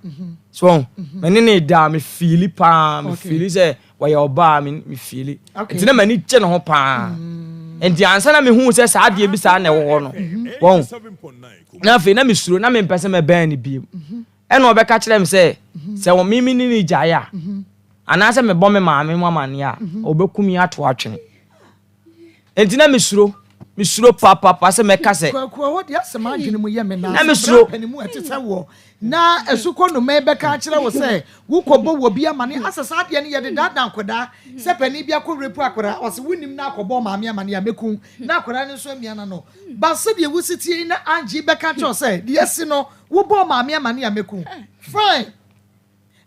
So wɔn me ne no da a me fiili paa me fiili sɛ wɔyɛ ɔbaa me me fiili nti na m'ani gye ne ho paa nti ansa na mehu sɛ saa adeɛ bi saa na ɛwɔ hɔ no wɔn na afei na mesuro na mempɛ sɛ mɛbɛn no bio ɛna ɔbɛka kyerɛ me sɛ sɛ wɔn mimi ne ne gyae a anaasɛ mebɔ me maame mu amaneɛ a ɔbɛkum yi ato atwene Enti na mesuro, mesuro papaapa sɛ mɛka sɛ. Kwaku, ɛhɔ deɛ asɛ m'adwene mu yɛ me naa Na sɛ mesuro. bra panin mu a ɛte sɛ woɔ na asukɔ nnomaa bɛka akyerɛ wo sɛ wokɔbɔ wɔ bi amane asɛ saa adeɛ no yɛde daadaa nkwadaa sɛ panin bi akɔ rape akwadaa ɔse wonim na akɔbɔ maame amane a mɛku na akwadaa no nso amia n'ano but sɛdeɛ wosi tie yi na Angie bɛka akyerɛ wo sɛ deɛ asi no wobɔɔ maame amane a mɛku fine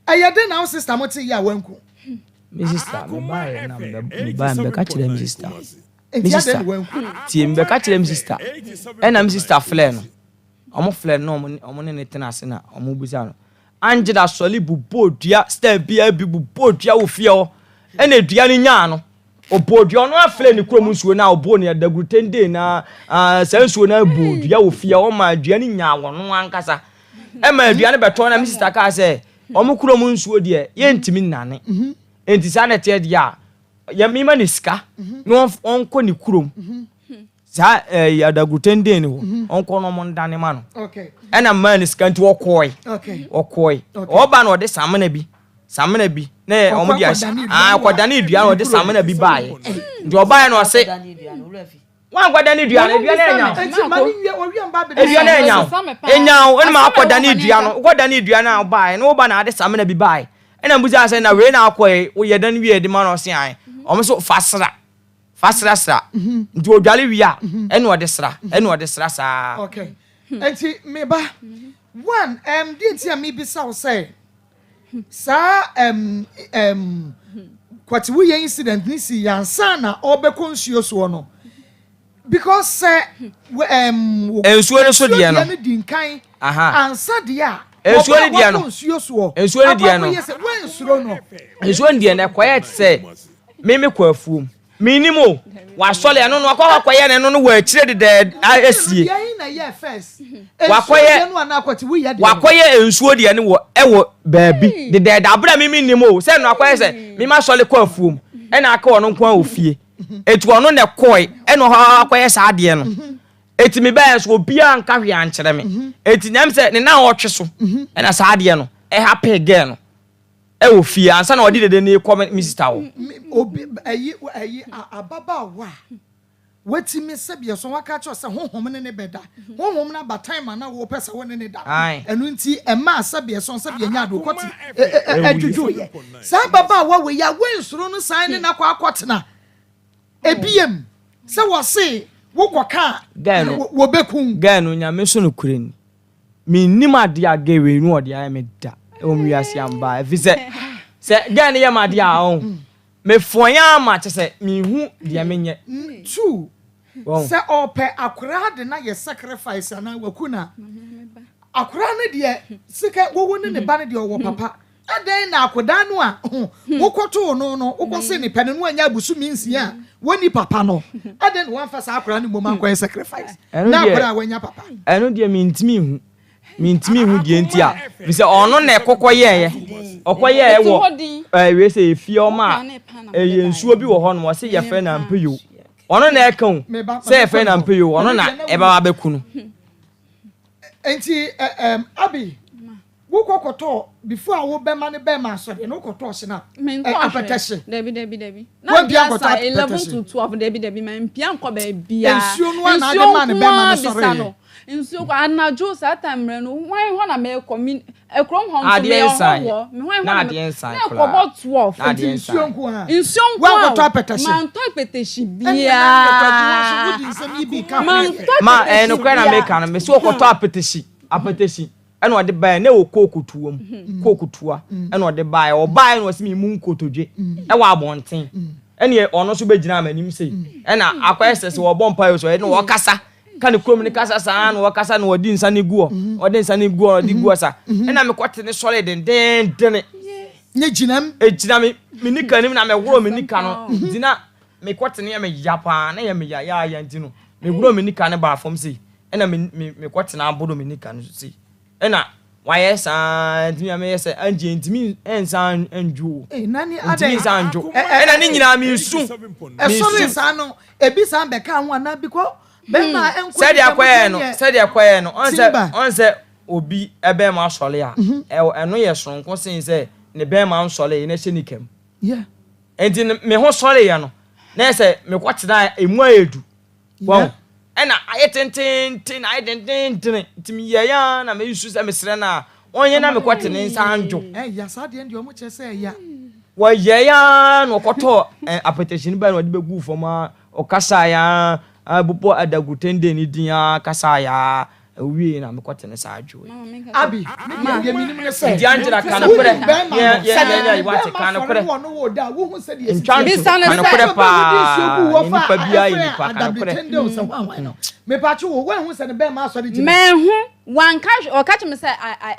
Ɛyɛ den na wo sister mo te yɛ a wanku. Me sister me ba yɛ na me ba me bɛka kyerɛ me sister. Me sister tie me bɛka kyerɛ me sister ɛna me sister flɛ no ɔmo flɛ no na ɔmo ne ne tena ase na ɔmo bisa no Angela sɔle bobɔ dua style biara bi bobɔ dua wɔ fie hɔ ɛna dua no nyaa no Ɔbɔɔ dua, ɔno ara frɛɛ ne kurom nsuo no a ɔbɔɔ no adagurutenden na saa nsuo no bɔɔ dua wɔ fie hɔ maa dua no nyaa wɔn ankasa. Ɛma dua no bɛtɔ na me sista kaa sɛ wɔn kurom nsuo deɛ yɛntumi nnane. Enti saa na ɛteɛ deɛ a yɛ mema ne sika na ɔnkɔ ne kurom. Saa ɛɛ adagurutenden no hɔ ɔnkɔ na wɔn ndane ma no. Ɛna mmaa ne sika nti ɔkɔe. Ɔkɔe. Ɔba na ɔde samena bi samena bi na yɛ wɔn de ahyɛ aa kɔdane dua na ɔde samena bi baayɛ nti ɔbaayɛ na ɔse wankɔdane dua no dua no anya dua no anya enya ɛna ma akɔdane dua no wokɔdane dua no a ɔbaayɛ na woba na ade samena bi baayɛ ɛna mbusa sɛ na wei na akɔɛ woyɛ dan wie de ma na ɔse ae wɔn so fa sra fa sra sra nti odwale wie a ɛna ɔde sra ɛna ɔde sra saa. Okay nti meba one ɛm deɛ nti a mebisa wo sɛ. Saa ɛm ɛm kwatiwuyɛ incident ne si yɛ ansa na ɔbɛkɔ nsuo soɔ no because sɛ ɛm nsuo no so deɛ no no di nkan ansa deɛ a nsuo no deɛ no nsuo soɔ nsuo no deɛ no akɔyɛ sɛ wɔnsuro no nsuo no deɛ no ɛkɔyɛ te sɛ meme kɔ afuom Mennim o, wasɔre ɛno no wakɔ akɔyɛ no ɛno no wɔ akyire dedɛɛ asie. Wakɔyɛ wakɔyɛ nsuo deɛ no wɔ ɛwɔ baabi dedɛɛda abere a mimi nnim o sɛ ɛno akɔyɛ sɛ mima sɔre kɔ afuom ɛna aka ɔno nko ara wɔ fie eti ɔno na ɛkɔe ɛna ɔhɔ akɔyɛ saa adeɛ no eti mi bɛyɛ nso obiara nka hwee ankyerɛ me eti nyam sɛ ne nan ɔtwe so ɛna saa adeɛ no ɛha pee gɛɛ no. Ɛwɔ fie ansa na ɔde dede no rekɔ me sista hɔ. Obi ɛyi ɛyi ababaawa a watumi sɛbi ɛso waka kyerɛ sɛ honhom ne ne bɛda honhom no aba time a na wɔpɛ sɛ wo ne ne da ɛno nti ɛmaa sɛbi ɛso sɛbi ɛnya ade okɔte ɛdwodwo yɛ saa ababaawa wei a wensoro no san ne nakɔ akɔtena ebiem sɛ wɔse wokɔ ka a wɔbɛkum. Gɛɛ no nyame so no kure ni. Mennim adeɛ a gay wei no ɔde ayɛ me da ɛwɔ me wiase amba ɛfiri sɛ sɛ gay no yɛ me adeɛ a ɔn mefɔn ya ama kyɛ sɛ menhu deɛ menyɛ. Two, sɛ ɔpɛ akoraa de no ayɛ sacrifice anaa waku no a, akoraa no deɛ sika wowo ne ne ba no deɛ ɔwɔ papa. Adɛn na akwadaa no a wokɔtoo no no, wokɔse ne pɛ no, na wanya abosome nsia a wɔnni papa no, adɛn na woamfa saa akwadaa no mmom ankɔyɛ sacrifice na akwadaa a wanya papa? Ɛno deɛ mentumi nhu. Mentumi nhu deɛ nti a, firi sɛ ɔno na ɛkɔkɔ yɛɛyɛ. Ɔkɔyɛɛ wɔ ɛɛ sɛ efie ɔma a ɛyɛ nsuo bi wɔ hɔ nom, ɔse yɛfrɛ no ampeyo. Ɔno na ɛka o, sɛ yɛfrɛ no ampeyo, ɔno na ɛbɛba abɛku no. Nti ɛɛm Abi, Wo kɔ kɔtɔɔ before a wo bɛma ne bɛɛma asɔre no wo kɔtɔɔ hyena Mentɔɔ ɛ apɛtɛhye. hwee. Dabi dabi dabi. Na Wampia adeɛ nkɔtɔ asa 11 apɛtɛhye. to 12 dabi dabi mampia nkɔ baabiara. Nsuo no ara na ade Nsuo maa ne nko bɛɛma ara no bisa sɔreeɛ. no. Nsuo nko anadwo saa time mmerɛ no hwan hɔ na merekɔ me kurom hɔ nso Adeɛ meyɛ nsan. ɔhɔhoɔ me hwan hɔ Na na me adeɛ nsan na koraa. ɛkɔbɔ 12. Na Nti adeɛ nsuo nsan. nko ara. Nsuo nko ara Woankɔtɔ o. apɛtɛhye. Mantɔ apɛtɛhye Ɛnneɛ na neɛ Kwaku wo nso biara. wodi nsɛm yi bi ka ho Mantɔ deɛ. Ma ɛyɛ apɛtɛhye nokorɛ na biara. meka no, mese ɔkɔtɔ apɛtɛhye, apɛtɛhye. Ɛna ɔde baeɛ na ɛwɔ kooko toa mu kooko toa ɛna ɔde baeɛ ɔbaeɛ na ɔsi mi mu nkotodwe ɛwɔ abɔnten ɛna ɔno nso bɛgyina m'anim sei ɛna akɔyɛ sɛ sɛ ɔbɔ mpa yɛ so ɛna ɔkasa ka ne kurom ne kasa saa na ɔkasa na ɔde nsa ne gu hɔ ɔde nsa ne gu hɔ ɔde gu hɔ sa ɛna mekɔte ne sɔre dendenden ne gyina mu egyina me me nika nim na mɛworɔ me nika no gyina mekɔte ne yɛ me ya paa na yɛ me ya ya ya nti no mewurɔ me nika ne baa fam sei Ɛna me me mekɔtena aboro me nika no so sei. Ɛna wayɛ saa nti me meyɛ sɛ Angie ntumi nsan ndwo o. Ee nani Ntumi adɛn? nsan ndwo. Ɛ ɛ Ɛna ne nyinaa mesu. Ɛsɔre Mesu. saa no ebi san bɛka ho anaa bikɔ bɛrima a ɛnkɔ Sɛdeɛ nika mu ɛkɔyɛɛ deɛ no neɛ sɛdeɛ ɛkɔyɛɛ no ɔn sɛ timba. ɔn sɛ obi bɛrima asɔre a ɛ ɛno yɛ soronko sen sɛ ne bɛrima nsɔree na ɛhyɛ nika mu. Yeah. Nti no me ho sɔreeɛ no na yɛ sɛ mekɔtenaa emu ayɛ du. Wahu? Ɛna ayɛ tententen, ayɛ dendendene. Nti meyɛeɛ ara na mesu sɛ mesrɛ no a, ɔnyɛ na mekɔte ne nsa andwo. Ɛya, saa deɛ deɛ ɔmo kyerɛ sɛ ɛya. Wɔyɛeɛ ara na ɔkɔtɔɔ apɛtɛhyɛ no bae na ɔde bɛguu fam ara, ɔkasaeɛ ara, bobɔ Adagotende no din ara kasaeɛ ara. Owiei na mekɔte ne saa adwo yi. Abi, me deɛ deɛ menim ne sɛ, Nti Angela ka nokorɛ. wonim bɛrima no, Yɛ sɛ yɛ ne yɛ ne wate bɛrima ka sɔre nokorɛ. ne ɔno wɔ da a, wohu sɛdeɛ ɛsi Ntwa teɛ. nto Bisa no ka sɛ. nokorɛ Sɛ wode paa. nsuo gu hɔ Yɛ fa nipa a, biara yɛ ɛfrɛ nipa ka nokorɛ. adabetende o sɛ hwan hwan no. Mepatwo wo, woanhu sɛ ne bɛrima asɔre gyina? Manhu. Wanka hwee. Ɔka kyerɛ me sɛ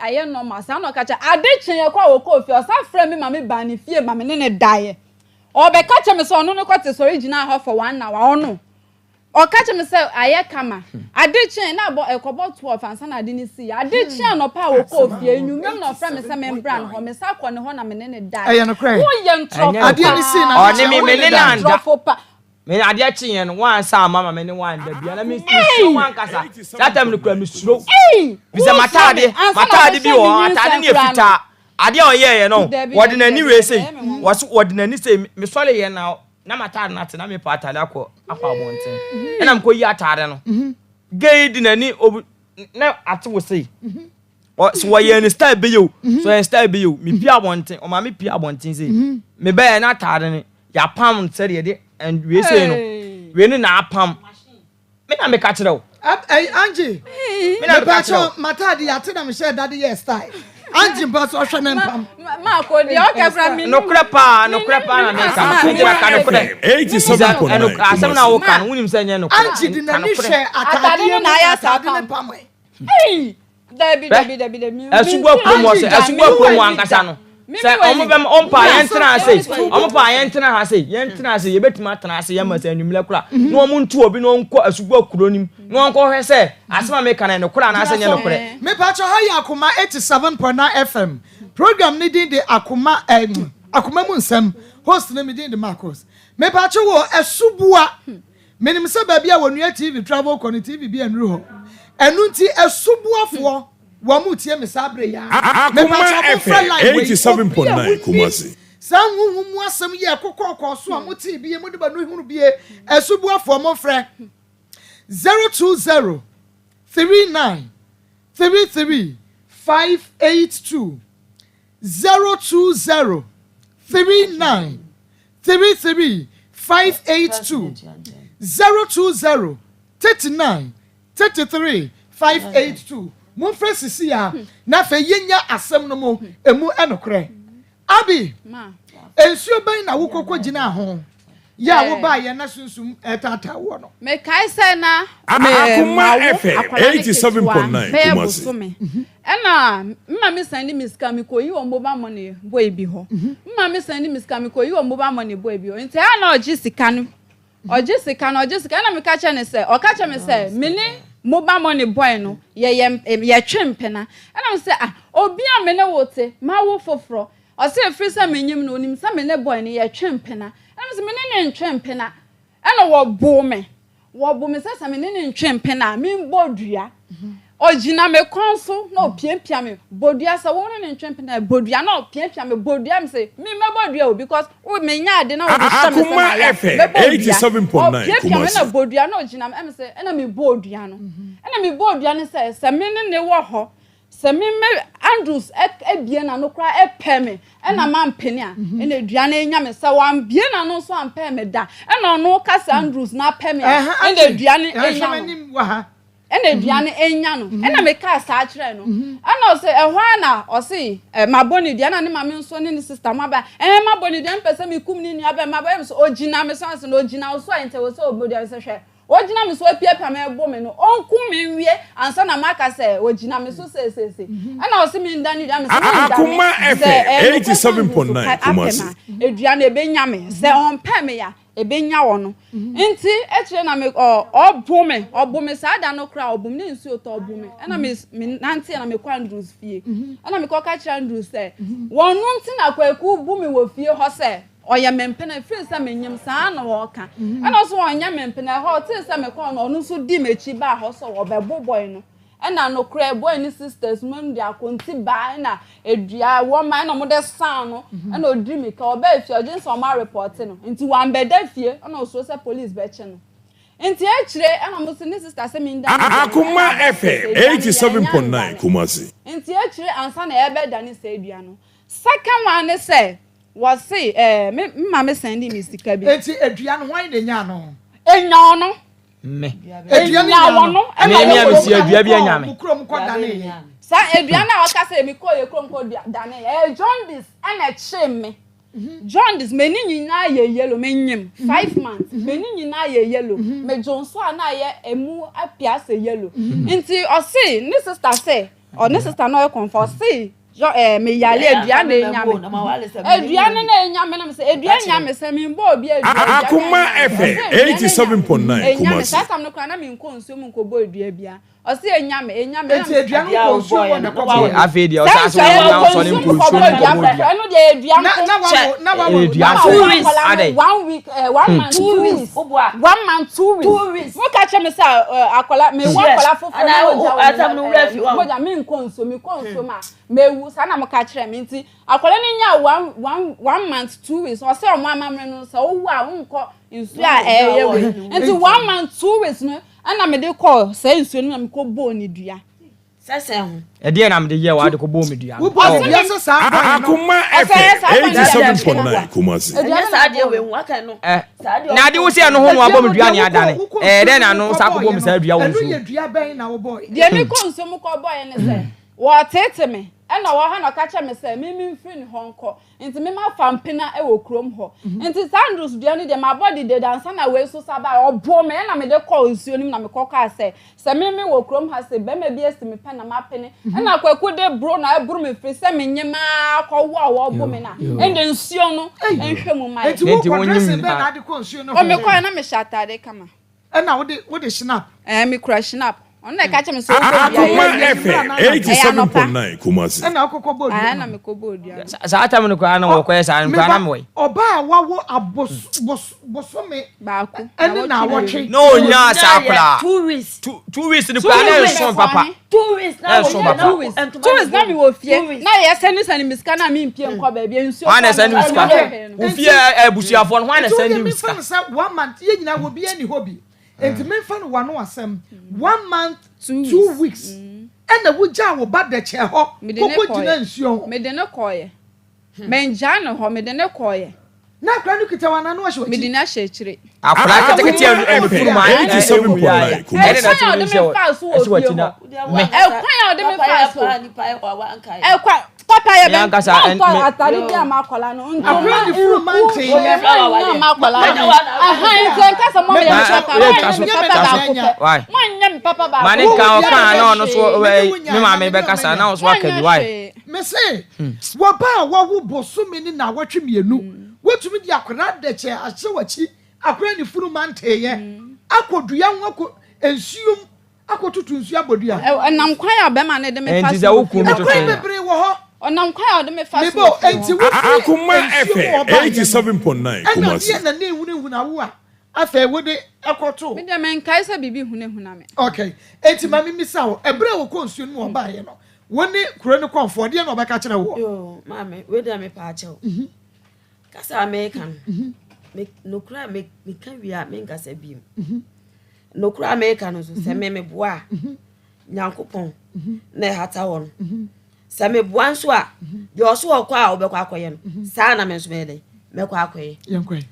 ayɛ normal. Saa na ɔka kyerɛ. Ade kyeeɛ koraa a ɔkɔɔ fie, ɔsan frɛɛ me ma me baa ne fie ma me ne no daeɛ. Ɔbɛka kyerɛ me sɛ ɔno no kɔte sɔre gyinaa hɔ for one hour. Ɔno. Ɔka kyerɛ me sɛ ayɛ kama. Ade kyee na abɔ ɛkɔbɔ 12 ansa na ade no sii. Ade kyee anɔpa a wɔkɔɔ fie, anwummerɛ mu na ɔfrɛ me sɛ membra ne hɔ. Mesan kɔɔ ne hɔ na me ne no dae. Ɛyɛ nokorɛ. Woyɛ ntorɔfo Ɛnyɛ Adeɛ no sii na paa. ade Ɔne kyeeɛ me wo me ne ne no no dae. anda. Ntorɔfo pa. Me adeɛ kyeeɛ no wansa amma ma me ne wo anda bia na me mesuro wo ankasa. Saa time no koraa mesuro wo. Ei! Fisɛ Wosuro me m'ataade ansa na m'ataade bi wobɛhyɛ wɔ me hɔ ataade nyinsɛn no yɛ koraa no. fitaa. Adeɛ a ɔyɛeɛ no Dabi wɔde dabi n'ani dabi wei dabi sei ɛyɛ me nwanwa. wɔse wɔde n'ani sei mesɔreeɛ na Na m'ataade no ate, na mepɛ ataade akɔ akɔ abɔnten. Ɛna mekɔyi ataade no. Gay yi de n'ani obu na ate wo sei. Ɔ so wɔyɛ ne style bɛyɛ o, so wɔyɛ style bɛyɛ o. Mepie abɔnten, ɔma me pie abɔnten sei. Mebɛyɛ na ataade no yɛapam no sɛdeɛ yɛde ɛn wei sei no. Wei no na apam. Me na meka kyerɛ wo. Ɛy Angie. Me na meka kyerɛ wo. Mepakyɛ m'ataade yɛ ate na mehyɛ dade yɛ style. Angie mpa so ɔhwɛ ne mpam. Maako deɛ ɔka kura mi. Nokorɛ paa nokorɛ paa na meka no. Angela ka nokorɛ. 87.9 Asɛm na woka no wonim sɛ ɛnyɛ nokorɛ. Angie de Ka n'ani nokorɛ. hwɛ Ataade ataadeɛ no mu na ayɛ saa ataade ne pam. pam. Ei! Dabi dabi dabi dabi. Asubɔ kurom hɔ sɛ asubɔ kurom hɔ ankasa no sɛ ɔmo bɛma ɔmo pa yɛn tena ase ɔmo pa yɛn tena ha se yɛn tena ase yɛbɛtumi atena ase yɛn ma sɛ anwummerɛ kora na ɔmo ntu obi na ɔnkɔ asubɔ kuro nim na ɔnkɔ hwɛ sɛ asɛm a meka no yɛ nokorɛ anaasɛ nyɛ nokorɛ. Mepakyɛ ha yɛ Akoma 87.9 FM program ne din de Akoma eh, Akoma mu nsɛm host no me din de Marcos. Mepakyɛ wɔ Asubua Menim sɛ baabi a wɔnua TV travel kɔ no TV bi annuru hɔ. Ɛno nti asuboafoɔ wɔn retie me saa berɛ yi ara. Akoma Mepakyɛw momfrɛ FM line wei. Obi a 87.9 wonim Kumasi. saa honhom mu asɛm yi a ɛkokɔɔkɔɔ so a motee bie, mode mo ani hunu bie, asuboafoɔ momfrɛ 020 39 33 582, 020 39 33 582 020 39 33 582 Momfrɛ sisi a na afei yɛnya asɛm no mu ɛmu nokorɛ. Abi, nsuo bɛn na wokɔkɔ gyinaa ho? Yɛ a wobaeɛ na sunsum retaataa woɔ no. Mekae sɛ na me mawo akwadaa no ketewa bɛyɛ bosome ɛna me maame sɛnde me sika mekɔyi wɔ mobile money boy bi hɔ. Me maame sɛnde me sika mekɔyi wɔ mobile money boy bi hɔ nti ɛyɛ a na ɔgye sika no ɔgye sika no ɔgye sika ɛna meka kyerɛ no sɛ ɔka kyerɛ me sɛ me ne mobile money boy no yɛyɛ yɛtwe mpena ɛna me sɛ ah obi a me ne wo te mawo foforɔ Ɔse ɛfiri sɛ menyim no onim sɛ me ne boy no yɛtwe mpena ɛna mese me ne no ntwe mpena ɛna wɔboo me wɔbo me sɛ sɛ me ne no ntwe mpena a membɔ dua ɔgyina me kɔn so na ɔpiapia me bɔ dua sɛ wo ne no ntwe mpena bɔ dua na ɔpiapia me bɔ dua me se me mɛbɔ dua o because wo menya ade na wɔde hyɛ me sɛ Akoma mayɛ FM mɛbɔ dua 87.9 ɔpiapia me Kumasi. na bɔ dua na ɔgyina me ɛna me se ɛna mebɔɔ dua no ɛna mebɔɔ dua no sɛ sɛ me ne ne wɔ hɔ Sɛ me me Andrews abue n'ano koraa pɛ me ɛna mampene a, ɛna dua no anya me. Sɛ wambue n'ano nso ampɛ me da, ɛna ɔno ka sɛ Andrews na apɛ me a, ɛna dua no anya no. Ɛna dua no anya no. Ɛna mekaa saa kyerɛɛ no. Ɛna ɔse ɛhɔ ara na ɔse mabɔ ne dua. Ɛna ne maame nso ne ne sister mo aba. Ɛɛ mabɔ ne dua, mepɛ sɛ mekum ne nua bɛrima. Mabɔ ɛna ɔgyina me so ansa na ɔgyina wo so a nti ɛwɔ sɛ ɔbɔ dua. Mesɛ hwɛ. Ogyina me so apiapia me rebo me no, ɔnkum me nwie ansa na maka sɛ ogyina me so seeseesei. Ɛna ɔse mendane dua, mese mendane. Akoma Sɛ FM ɛyɛ nokorɛ sɛ Andrew so 87.9 apɛ me Kumasi. a, dua no ɛbɛnya me. Sɛ ɔmpɛ me a, ɛbɛnya ɔno. Nti akyire na me ɔ ɔbo me, ɔbo me saa da no koraa, ɔbo me ne nsuo tɔ ɔbo me. Ɛna me me nanteɛ na mekɔ Andrews fie. Ɛna mekɔka kyerɛ Andrews sɛ, wɔn no nti na Kwaku bu me wɔ fie hɔ sɛ Ɔyɛ me mpena ɛfiri sɛ menyem, saa na ɔka. Ɛna ɔso ɔnyɛ me mpena, ɛhɔ ɔtee sɛ mekɔɔ no, ɔno nso dii m'akyi baa hɔ sɛ ɔbɛbo boy no. Ɛna nokorɛ boy no sisters nom de akonti baa ɛna dua wɔma ɛna wɔde saa no, ɛna ɔdiri mirika, ɔbaa fie ɔdwene sɛ wɔn arepɔte no, nti wambɛda fie, ɛna ɔsuro sɛ police bɛkye no. Nti akyire ɛna wɔn se ne sister sɛ menda ne dua no, Akoma ɛna abɔ FM sɛ dua no yɛanya 87.9 ndane. Kumasi. Nti akyire ansa na yɛbɛdane saa dua no. Second one ne sɛ, Wɔse eh, me me maame sɛndee me sika bi. Enti adua no hwan na enyaa no? Enya ɔno. Me. Adua no Enya nyaa no. wɔno. Ɛna Me me a wɔkɔ mesi adua bi kurom anya me. mo kurom kɔ daneeɛ. Saa adua no a ɔka sɛ mekɔɔ yɛ kurom kɔ dua daneeɛ, ɛyɛ jaundice ɛna ɛkyee me. Jaundice, m'ani nyinaa yɛ yellow, menyim 5 months, m'ani nyinaa yɛ yellow, me dwonsɔ a na ayɛ emu apia asɛ yellow. Nti ɔse ne sister sɛ, ɔne sister no ɔyɛ kɔmfɔ, ɔse Yɔ ɛɛ me yale adua na enya me. Adua no na enya me na me sɛ adua nya me sɛ me mbɔ obi adua. Akoma FM 87.9 Enya me Kumasi. saa tam no koraa na me nkɔ nsuo mu nkɔ bɔ adua bia. Ɔse enya me enya me. Enti adua no nkɔ nsuo mu na ɛkɔ bɔ. Afei deɛ ɔsan so wɔn na ɔsɔ ne nkɔ nsuo mu nkɔ bɔ dua. Ɛno deɛ adua nko. Na wawo na wawo Adua nko. Two weeks. Adɛn. One week eh, one month two weeks. One month two weeks. Two weeks. Mo ka kyerɛ me sɛ akɔla me wɔ akɔla foforɔ na mo gya wɔ mo gya me nkɔ nsuo me kɔ nsuo ma mewu saa na mo ka kyerɛ me nti akɔla no nya one one one month 2 weeks ɔsɛ ɔmo amammerɛ no sɛ owu a nkɔ nsuo a ɛyɛ wei nti 1 month 2 weeks no ɛna me de kɔ sɛ nsuo no na me kɔ bɔɔ ne dua. Sɛsɛn ho. Ɛdeɛn na mede yɛɛ w'ade kɔbɔɔ me dua no? Wobɔ dua sɛ saa kwan no. Akoma FM 87.9 Kumasi. Ɛnyɛ saa adeɛ wei ho aka no. Ɛ na ade wo sɛ ɛno ho na wabɔ me dua ne adane. Ɛɛ dɛn na ano saa kɔbɔ me saa dua wɔ Ɛno nsuo. yɛ dua bɛn na wobɔe? Deɛ mekɔ nsuo mu kɔbɔeɛ ne sɛ wɔteete me ɛna wɔ ha na ɔka kyerɛ me sɛ me memfiri ne hɔ nkɔ nti me mafa mpena wɔ kurom hɔ nti saa Andrews dua no deɛ mabɔ dede ansa na wei nso sa baeɛ ɔboo me ɛna mede kɔɔ nsuo no mu na mekɔ kaa sɛ sɛ me me wɔ kurom ha sɛ bɛrima bi asi me pɛ na mapene ɛna Kwaku de boro na ɛboro me firi sɛ menye maa kɔwo a wɔbo me na ɛnde nsuo no nhwɛ mu ma yɛ. Enti wokɔ dressing bɛn na ade kɔ nsuo no ho? Mekɔɛ na mehyɛ ataade kama. Ɛna wode wode schnapp. Ɛɛ me kura schnapp. Ɔno na ɛka kyerɛ me sɛ ɔnkɔ dua Akoma yɛ. FM 87.9 Kumasi. Ɛna ɔkɔkɔ bɔ dua no. Ɛna mekɔ bɔ dua no. Saa tam no koraa na wɔkɔyɛ saa no koraa na mewɔ yi. Ɔbaa a wawo abos bos bosome. Baako. Ɛne naawɔtwe. Na onyaa saa koraa. 2 weeks. 2 weeks no koraa na ɛnso papa. 2 weeks na ɛnso papa. 2 weeks 2 weeks na mi wɔ fie na yɛ sɛni sɛni mi sika na mi mpie nkɔ baabi nsuo. Hwan na ɛsɛni sika? Wo fie abusuafoɔ no hwan na ɛsɛni sika? Nti wo deɛ mi nfa no sɛ one month yɛ nyinaa wɔ bi ɛni hɔ bi. Nti memfa no w'ano asɛm one month 2 weeks ɛna wogyaa wo ba dɛkyɛ hɔ koko gyina nsuo ho. Mede no kɔɔyɛ. Mengyaa no hɔ, mede no kɔɔyɛ. Na akwadaa no kita wo anaa na wahyɛ w'akyi? Mede no ahyɛ akyire. Akwadaa ketekete a Akoma ne funu mu FM ayɛ na ewu yɛ ayɛ. 87.9 Ɛne Kumasi. na Ɛkwan a ɔde me faa so wɔ fie hɔ. Me. Ɛkwan a ɔde me faa so. Ɛkwan. Papa yɛ Me bɛn ankasa, montɔ me- atade bi ama akwadaa no ntoma Akwadaa ne funu nku mante yɛ. moanyɛ ama akwadaa no ahan nti ɛnka sɛ moyɛ me Ma- papa eh, moanyɛ twa so, me papa twa so. baako pɛ Why? moanyɛ me papa baako Ma ne pɛ nka Wo ɔka deɛ a na ɔno so me ne ɛ, wo nya, me maame na me ne bɛkasa ɔmanya. na ɔso aka bi moanyɛ why? hwee Mese, wɔba a wɔwo bosome ne nnawɔtwe mmienu, wotumi de akwadaa dɛkyɛ ahyɛ w'akyi, akwadaa ne funu manteeɛ, akɔ dua ho akɔ nsuom, akɔtutu nsuo abɔ dua. Ɛnam kwan a bɛrima no de me fa Enti so sɛ wo wɔ fie kunu hɔ. toto Ɛkwan yɛn a. bebree wɔ hɔ. Ɔnam kwan a ɔde me fa so Mebɔ, wɔ fie enti hɔ. wofiri Akoma nsuo mu FM ɔbaeɛ no, 87.9 ɛna Kumasi. deɛ na na ehunahuna wo a afei wode ɛkɔtoo. Me deɛ menkae sɛ biribi hunahuna me. Okay, enti ma memmisa wo, ɛberɛ a wɔkɔɔ nsuo no mu ɔbaeɛ no, wo ne kuro no kɔmfoɔ, deɛ na ɔbɛka kyerɛ woɔ? Yoo, maame, wei deɛ mepa akyɛw. Kasa a meka no, me nokorɛ a me meka wie a menkasa biem. Nokorɛ a meka no nso, sɛ me meboa a, Nyankopɔn na ɛhata hɔ no. Sɛ meboa nso a, deɛ ɔso ɔkɔ a ɔbɛkɔ akɔyɛ no, saa na me nso mɛyɛ dɛn? Mɛkɔ akɔyɛ. Yɛnkɔe.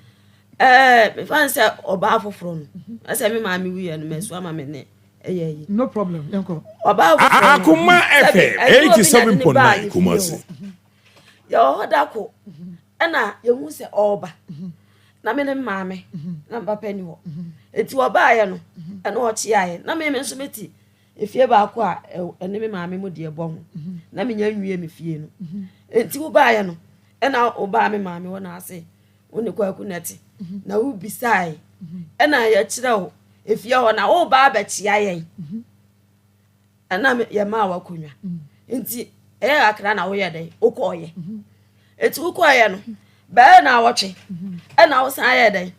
Ɛɛ, mefa no sɛ ɔbaa foforɔ no, ɛsɛ me maame wuiɛ no, mɛso ama me ne ɛyɛ yi. No problem, yɛnkɔ. Ɔbaa foforɔ no, Akoma sɛbi FM ɛnyɛ obi na ɛde ne baa 87.9 yɛ fie Kumasi. hɔ. Yɛwɔ hɔ da ko, ɛna yɛhu sɛ ɔreba. Na me ne me maame, na me papa ni hɔ. Eti ɔbaeɛ no, ɛna ɔkyeaeɛ. Na me nso mete efie baako a ɛne me maame mu deɛ bɔ ho. Na menya nwie me fie no. Enti wobaeɛ no, ɛna wobaa me maame hɔ na ase wo ne Kwaku na ɛte. Na wobisae, ɛna yɛkyerɛ wo efie hɔ na woba abɛkyea yɛn. Ɛna yɛmaa wo akonnwa. Nti ɛyɛ kakra na woyɛ dɛn? Wokɔɔyɛ. Eti wokɔɔyɛ no, bɛyɛ na awɔtwe ɛna wosan yɛ dɛn?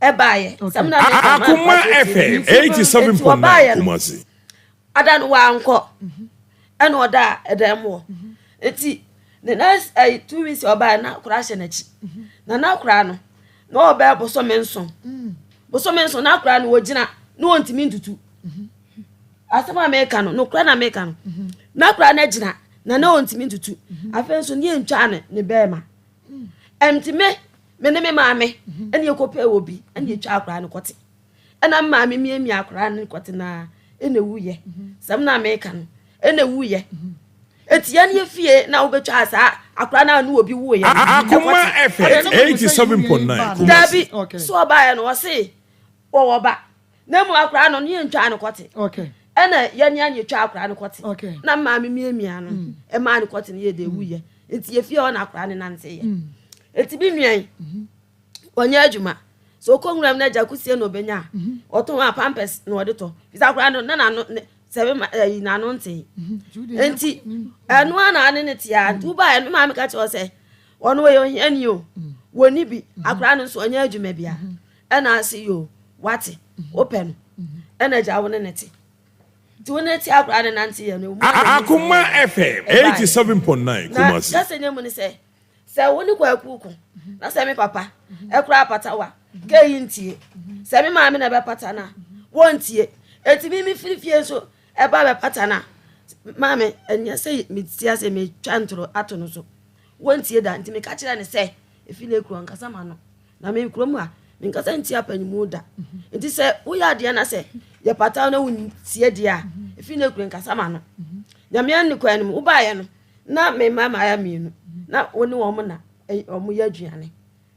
Ɛbaayɛ. Sɛm na meka ma Akoma mpakyɛ tie FM me. Eti 87.9 ɔbaayɛ no, Kumasi. ada no wankɔ. Ɛna ɔda ɛdan mu hɔ. Eti ne next ɛyi 2 weeks ɔbaayɛ na akora ahyɛ n'akyi. Na n'akora no, na ɔbɛyɛ bosome nson. Bosome nson na akora no wɔgyina na wɔntumi ntutu. Asɛm a meka no, nokorɛ na meka no. Na akora no agyina na na ɔntumi ntutu. Afei nso ne yɛntwaa ne ne bɛrima. Ɛnti me, me ne me maame ɛne yɛkɔpɛɛ wɔ bi ɛne yɛtwa akora no kɔte. Ɛna me maame miamia akora no kɔte na ɛna ɛwuyɛ. Sɛm na meka no, ɛna ɛwuyɛ. Eti yɛn yɛ fie na wobɛtwa saa akora no a ne obi wuyɛ no Akoma ɛkɔte. FM 87.9 Kumasi. Dabi, so ɔbaeɛ no ɔse wɔwɔ ba. Na mmom akwaraa no, ne yɛntwaa no kɔte. Ɛna yɛne a ne yɛtwa akwaraa no kɔte. Na maame miamia no, ɛmaa no kɔte no yɛ de ɛwuyɛ. Nti yɛfie hɔ na akwaraa no nanteyɛ. Nti bi nua yi, ɔnyɛ adwuma. So ɔkɔ nwuram na agya kusie na ɔbɛnya a, ɔtɔn a pampers na ɔde tɔ. Fisa akwaraa no, na n'ano, sɛ ɛyi n'ano ntee. Nti ɛno a na ane ne tea. Nti wobaeɛ no, maame ka kyerɛ sɛ, ɔno ɔyɛ ohiani o, wɔnni bi. Akwaraa no nso ɔnyɛ adwuma bia. Ɛna ase yoo wate wopɛ no ɛna agya wo ne ne te nti wo ne te akora ne nante yɛ no Akoma FM 87.9 na Kumasi. kasa nyɛ mu ne sɛ sɛ wo ne kwaku ko na sɛ me papa ɛkora apata wa ka yi ntie sɛ me maame na ɛbɛpata no a wɔntie eti mi mi firi fie nso ɛba bɛpata no a maame ɛnyɛ sɛ metia sɛ metwa ntoro ato no so wɔntie da nti meka kyerɛ ne sɛ efi ne kuro nkasa ma no Na me kurom ha, menkasa ntia apanyimu da. Nti sɛ woyɛ adeɛ na sɛ yɛpata wo na wontie deɛ a, ɛfiri no akure nkasa ma no. Nyame ne kwan no mu, wobaeɛ no, na me mma mmaeɛ mmienu, na wo ne wɔn na wɔn yɛ aduane,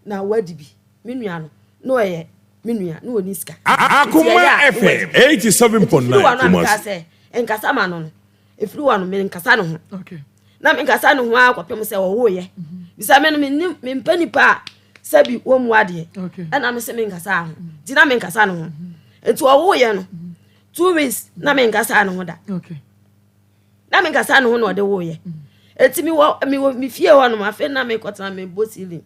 na woadi bi. Me nua no, na ɔyɛ me nua, na ɔni sika. Akoma FM 87.9 Kumasi. Sɛ nkasa ma no no, ɛfiri hɔ no menkasa ne ho. Na menkasa ne ho ara kɔpem sɛ ɔwoeɛ. Bisa me no, mempɛ nipa a sɛbi wɔmmu adeɛ ɛna me sɛ menkasa ho nti na menkasa ne ho nti ɔwoeɛ no 2 weeks na menkasa ne ho da na menkasa ne ho na ɔde woeɛ nti mewɔ mewɔ me fie hɔ nom afei na mekɔtena mebɔ ceiling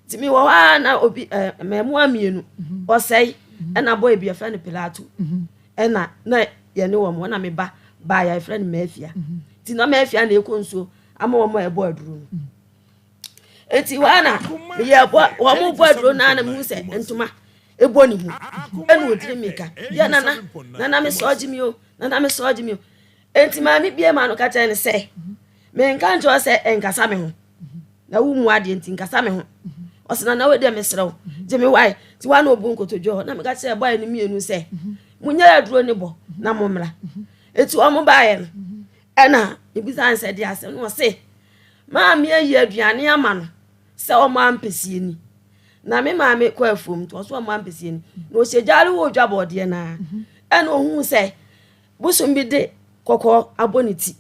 nti mewɔ hɔ a na obi ɛɛ mmaamua mmienu ɔsɛe ɛna bɔ ebi yɛfrɛ no pilato ɛna na yɛne wɔn ɛna me ba baa yɛfrɛ no mafia nti na mafia na ɛkɔ nsuo ama wɔn a ɛbɔ aduro no. Eti hɔ a na meyɛ bɔ wɔn bɔ aduro naa na mehu sɛ ntoma ebɔ ne mu ɛna odiri mirika yɛ nana nana me sɛ ɔgye mi o nana me sɛ ɔgye mi o eti maame bie ma no ka kyerɛ ne sɛ menka nkyerɛ sɛ nkasa me ho na wo mu adeɛ nti nkasa me ho ɔsɛ nana wo deɛ mesrɛ wo gye me wae ti wa na obu nkotodwe hɔ na meka kyerɛ bɔyɛ no mmienu sɛ munyɛ aduro ne bɔ na mo mmra eti wɔn baeɛ no ɛna ebisa nsɛ de asɛm no ɔse. Maame ayi aduane ama no sɛ ɔmɔ ampesie ni. Na me maame kɔ afuom nti ɔso ɔmɔ ampesie ni. Na ɔhyɛ gyaare wɔ odwa bɔɔdeɛ naa. Ɛna ohuu sɛ bosom bi de kɔkɔɔ abɔ ne ti.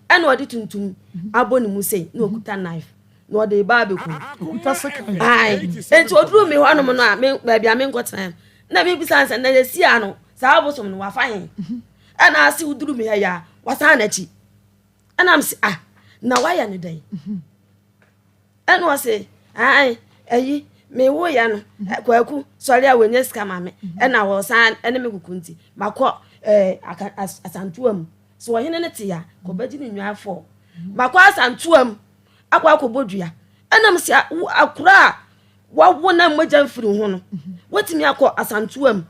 Ɛna ɔde tuntum abɔ ne mu sei na ɔkuta knife na ɔde ba abɛku no. Ɔkuta sekan. Ae. Nti ɔduruu me hɔnom no a me baabi a menkɔtenaeɛ no na mebisa no sɛ na yɛsi ano saa bosom no wafa he? Ɛna ase woduru me ha yi a wasan n'akyi. Ɛna mese ah na wayɛ no dɛn? Ɛna ɔse ae ayi mewoyɛ no kwaku sɔre a wɔnya sika ma me ɛna wɔsan ɛne me koko nti makɔ ɛɛ asantoa mu sɛ ɔhene no te a kɔbɛgye ne nnwan fɔɔ makɔ asantoa mu akɔ akɔbɔ dua ɛna mese akora a wawo na mogya mfiri ho no watumi akɔ asantoa mu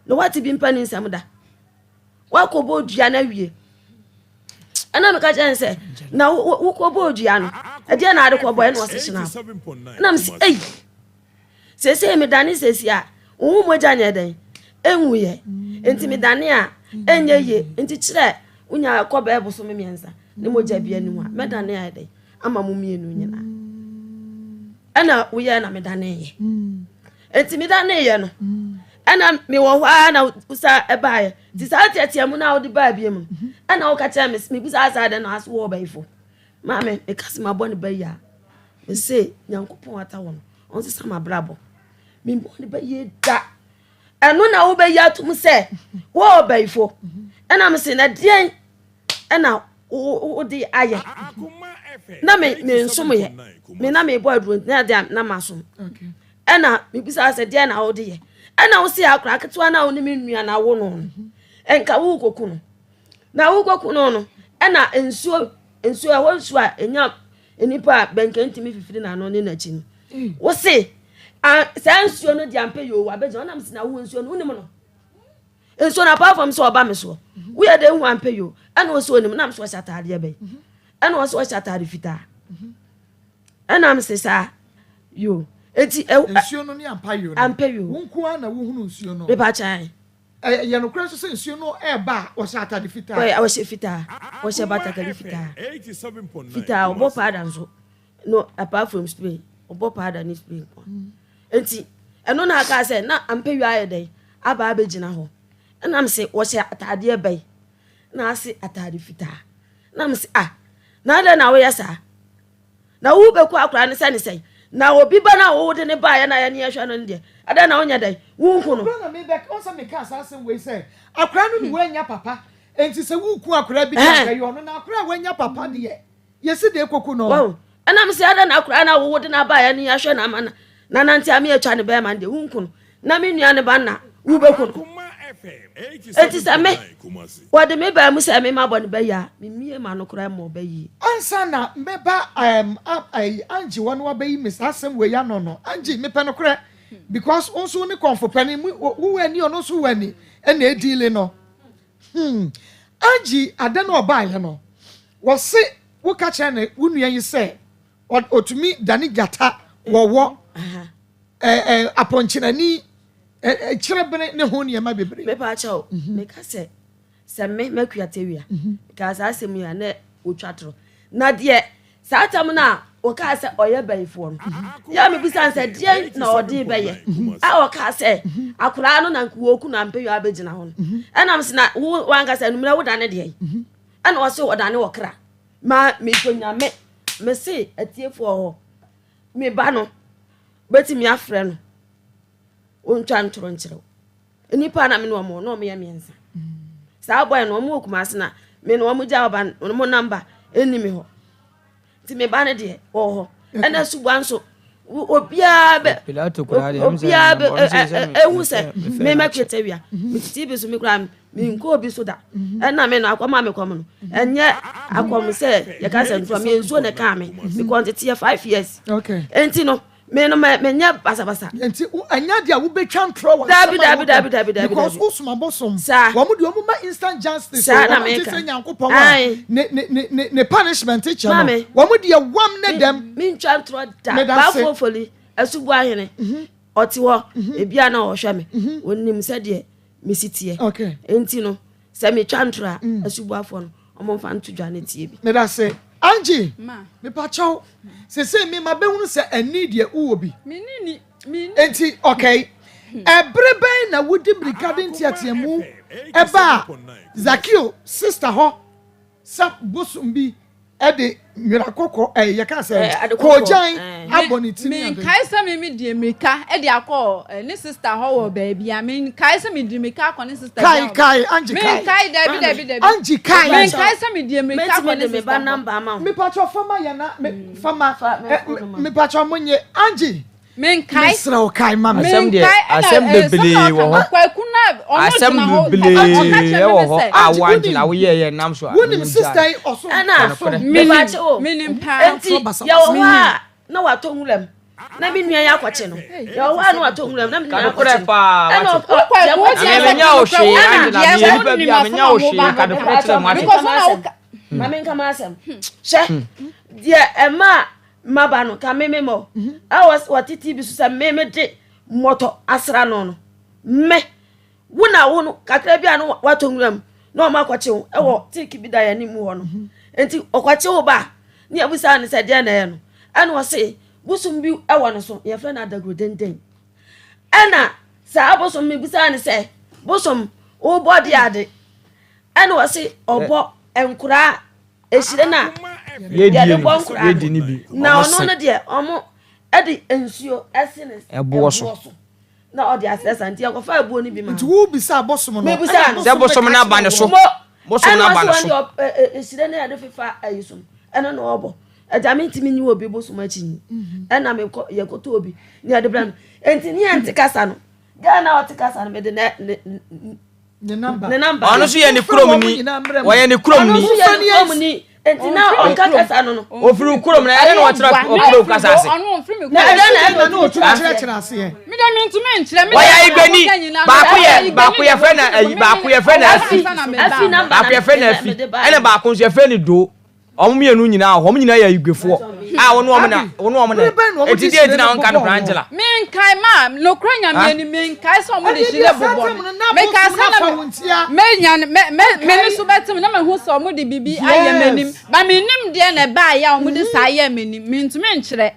na wate bi mpa ne nsɛm da Woakɔbɔ dua no awie. Ɛna meka kyerɛ no sɛ, na wokɔbɔɔ dua no, ɛdeɛ na ade kɔbɔ ɛna ɔse hyena. Ɛna mese, ei, seesei medane seesei a, wo ho mogya nyɛ dɛn? Ɛnwuyɛ. Nti medane a, ɛnyɛ yie. Nti kyerɛ wonya kɔ bɛɛ bosome mmiɛnsa ne mogya bi anim a, mɛdane ayɛ dɛn ama mo mmienu nyinaa. Ɛna woyɛ na medaneeɛ. Nti medaneeɛ no, ɛna mewɔ hɔ ara na wosa ɛbaeɛ. Nti saa teatea mu no a wode baa bie mu no, ɛna woka kyerɛ me, mebisa saa dɛn na ase wɔ ɔbayifo. Maame, meka se mabɔ ne ba yi a, mese Nyankopɔn ata wɔ no, ɔnsesa m'abrabɔ. Memmɔ ne ba yie da. Ɛno na wobɛyi atom sɛ wɔ ɔbayifo. Ɛna mese na deɛn ɛna wode ayɛ na me mensom yɛ me na mebɔ aduro nti na deɛ na masom ɛna mebisa sɛ deɛ na wode yɛ ɛna wo se akora ketewa na wo ne me nua na wo no no ɛnka wokɔku no na wokɔku no no ɛna nsuo nsuo ɛhɔ nsuo a ɛnya nnipa a bɛnka ntumi fifiri n'ano ne n'akyi no wo se saa nsuo no deɛ ampɛ yɛ owu abɛgyina ɔnam si na wo nsuo no wonim no Nso na apart from sɛ ɔba me soɔ woyɛ dɛ hu ampɛ yo ɛna ɔsɛ onim nam so ɔhyɛ ataadeɛ bɛn ɛna ɔsɛ ɔhyɛ ataade fitaa ɛna m se saa yo eti ɛ nsuo no ne ampa yo no ampɛ yo wo nko ara na wohunu nsuo no mepa kyan ɛyɛ nokorɛ nso sɛ nsuo no ɛreba a ɔhyɛ ataade fitaa ɔhyɛ fitaa ɔhyɛ batakari fitaa fitaa ɔbɔ paada nso no apart from spray ɔbɔ paada ne spray nko nti ɛno na aka sɛ na ampɛ wi ayɛ dɛn aba abɛgyina hɔ ɛna mese wɔhyɛ ataadeɛ bɛn na ase ataade fitaa na mese ah na adɛn na woyɛ saa na wobɛku akora no sɛ ne sɛn na obi ba no a wode ne baeɛ na yɛne yɛhwɛ no no deɛ adɛn na wonyɛ dɛn wonku no na mebɛka wo sɛ meka saa asɛm wei sɛ akora no ne woanya papa enti sɛ woku akora bi deɛ ɛyɛ ɔno na akora a woanya papa deɛ Yɛsi dɛn koku no? Wahu? Ɛna mese adɛn na akwadaa no a wowo de no abaeɛ no yɛahwɛ no ama no na nante a meyɛtwa ne bɛrima no deɛ wonku no na me nua no ba na wobɛku no. Enti sɛ me wɔde me baa mu sɛ me mabɔ ne bɛyi a memie ma no koraa mmɔ bɛyi. Ansa na mɛba um, Angie hɔ na wabɛyi me saa asɛm wei ano no, Angie mepɛ nokorɛ because wo nso wo ne kɔmfo panin mu wo ani ɔno nso wo ani ɛna ɛdiile no. Hmm. Angie ada no ɔbaeɛ no Wɔse woka kyerɛ ne wo nua yi sɛ ɔtumi dane gyata, wɔwɔ, apɔnkyenani, kyerebene ne ho nneɛma bebree. Mepa kyɛw, mhm. meka sɛ sɛ me makua tewia mhm. mekaa saa asɛm yi a na wɔtwa torɔ na deɛ saa tam no a wɔkaa sɛ ɔyɛ bayifoɔ no mhm. yɛ mebisa sɛ deɛ na ɔde bɛyɛ a ɔkaa sɛ akoraa no na nka wɔku no ampɛ yɛ abɛgyina hɔ no ɛnam sɛ na wankasa anummerɛ wodane deɛ Ɛna ɔse ɔdane ɔkra ma mekɔ nyame mese atiefoɔ hɔ me ba no bɛtumi afrɛ no ɔntwa ntoro nkyerɛw nnipa na me ne ɔmo na ɔmo yɛ mmiɛnsa saa bɔyɛ no ɔmo wɔ kumase na me ne ɔmo gya ɔba ɔmo namba ɛnni me hɔ nti me ba no deɛ ɔwɔ hɔ ɛna subua nso obiara bɛ obiara bɛ ehu sɛ me mɛ kete wia me titi bi so me kura me nkɔ obi so da ɛna me no akɔm a me kɔm no ɛnyɛ akɔm sɛ yɛka sɛ ntorɔ me nsuo na ɛkaa me me kɔn tete yɛ 5 years nti no me no me nyɛ basabasa. Nti ɛnyɛ deɛ wobɛtwa ntorɔ wɔ dabi dabi dabi dabi dabi because wosoma bosom saa wɔn deɛ wɔn ma instant justice saa na wɔn meka te sɛ nyankopɔn a ne ne ne ne ne punishment kyɛ no wɔn deɛ wam ne dɛm. Me ntwa ntorɔ da baafo ofoli asubu ahene mhm. ɔte hɔ mhm. ebi a na ɔhwɛ me mhm. onim sɛdeɛ mesi teɛ nti no sɛ metwa ntorɔ a mm. asubuafoɔ no wɔn mfa nto dwa ne tie bi. Medase. Angie, mepakyɛw, sese me ma bɛhunu sɛ ɛni deɛ wowɔ bi. Enti, okay, ɛbere bɛn na wodi mmirika de nteateamu ɛbaa Zakeo sister hɔ sɛ bosom bi de nwera kɔkɔɔ ɛɛ yɛka sɛ koogyan abɔ ne ti ne ade. Menkae sɛ me medi mmirika de akɔ ne sister hɔ wɔ baabi a menkae sɛ medi mmirika akɔ ne sister Kae kae Angie kae. Menkae dabi dabi dabi. Angie kae. Menkae sɛ medi mmirika akɔ ne sister hɔ. Mepatwɔ fama yɛ na me fama mepatwɔ mo nye Angie. Menkae. Mesrɛ wo kae ma me. Asɛm deɛ, asɛm bebree wɔ hɔ. Asɛm bebree wɔ hɔ a wo Angela woyɛɛ yɛ nam so a. Wonim sister yi ɔsom. Ɛna mepakye o. Menim paa. Enti yɛwɔ hɔ a na watɔ nwura mu na me nua yi akɔkye no. Yɛwɔ hɔ a na watɔ nwura mu na me nua yi akɔkye no. Ɛna ɔkɔ menya wo hwee Angela meyɛ nipa bi a menya wo hwee ka nokorɛ kyerɛ mu ate. Ma menka m'asɛm. Hwɛ deɛ ɛma Mmaba no, ka me memmɔ. A wɔte TV so sɛ me mede mmɔtɔ asra no no. Me, wo na wo no, kakra bi a no watɔ nwura mu na ɔma akɔkye wo ɛwɔ tiki bi da yɛn anim hɔ no. Nti ɔkɔkye wo ba ne abusa no sɛ deɛ na ɛyɛ no. Ɛna ɔse bosom bi ɛwɔ no so yɛfrɛ no adaguro denden. Ɛna saa bosom mebusa no sɛ bosom wobɔ deɛ ade. Ɛna ɔse ɔbɔ nkoraa Ehyire no a yɛde bɔ nkora no na ɔno no deɛ ɔmo ɛde nsuo ɛsi ne ɛboɔ so na ɔde asrɛ sa nti ɛkɔfa ɛboɔ no bi ma nti wo bisa bosom no mebisa no sɛ bosom no aba ne so bosom no aba ne so ɛhyire no yɛde fefa ayi so ɛno na ɔbɔ ɛgya me ntumi nyi obi bosom akyi nyi mhm. ɛna mekɔ yɛkɔtɔ obi ne yɛde brɛ no nti ne yɛnte kasa no ghana ɔte kasa no mede ne ne namba. Ne namba. Ɔno nso yɛ ne kurom ni. Ɔyɛ ne kurom ni. Ɔno nso yɛ ne kurom ni. Nti na ɔnka kasa no no. Ofiri kurom na ɛdɛ na ɔkyerɛ ɔkurom kasa ase. Na ɛdɛ na ɛdɛ na ɔtumi kyerɛkyerɛ aseɛ. Mi dɛ mi ntumi nkyerɛ. Wɔyɛ ayigbeni. Baako yɛ baako yɛ fɛ na ayi baako yɛ fɛ na afi. Baako yɛ fɛ na afi. Ɛna baako nso yɛ fɛ ne do. Wɔn mmienu nyinaa wɔ hɔ, wɔn nyinaa yɛ Ayigbefoɔ a wɔne wɔn na wɔne wɔn na eti deɛ eti na wɔn nka no koraa Angela. Menkae ma nokorɛ Nyame ni menkae sɛ wɔn de hyire bobɔ me mekae sɛ na menya me me m'ani so bɛte me na mahu sɛ wɔn de biribi ayɛ m'anim ba mennim deɛ na ɛbaeɛ a wɔn de saa yɛɛ m'anim mentumi nkyerɛ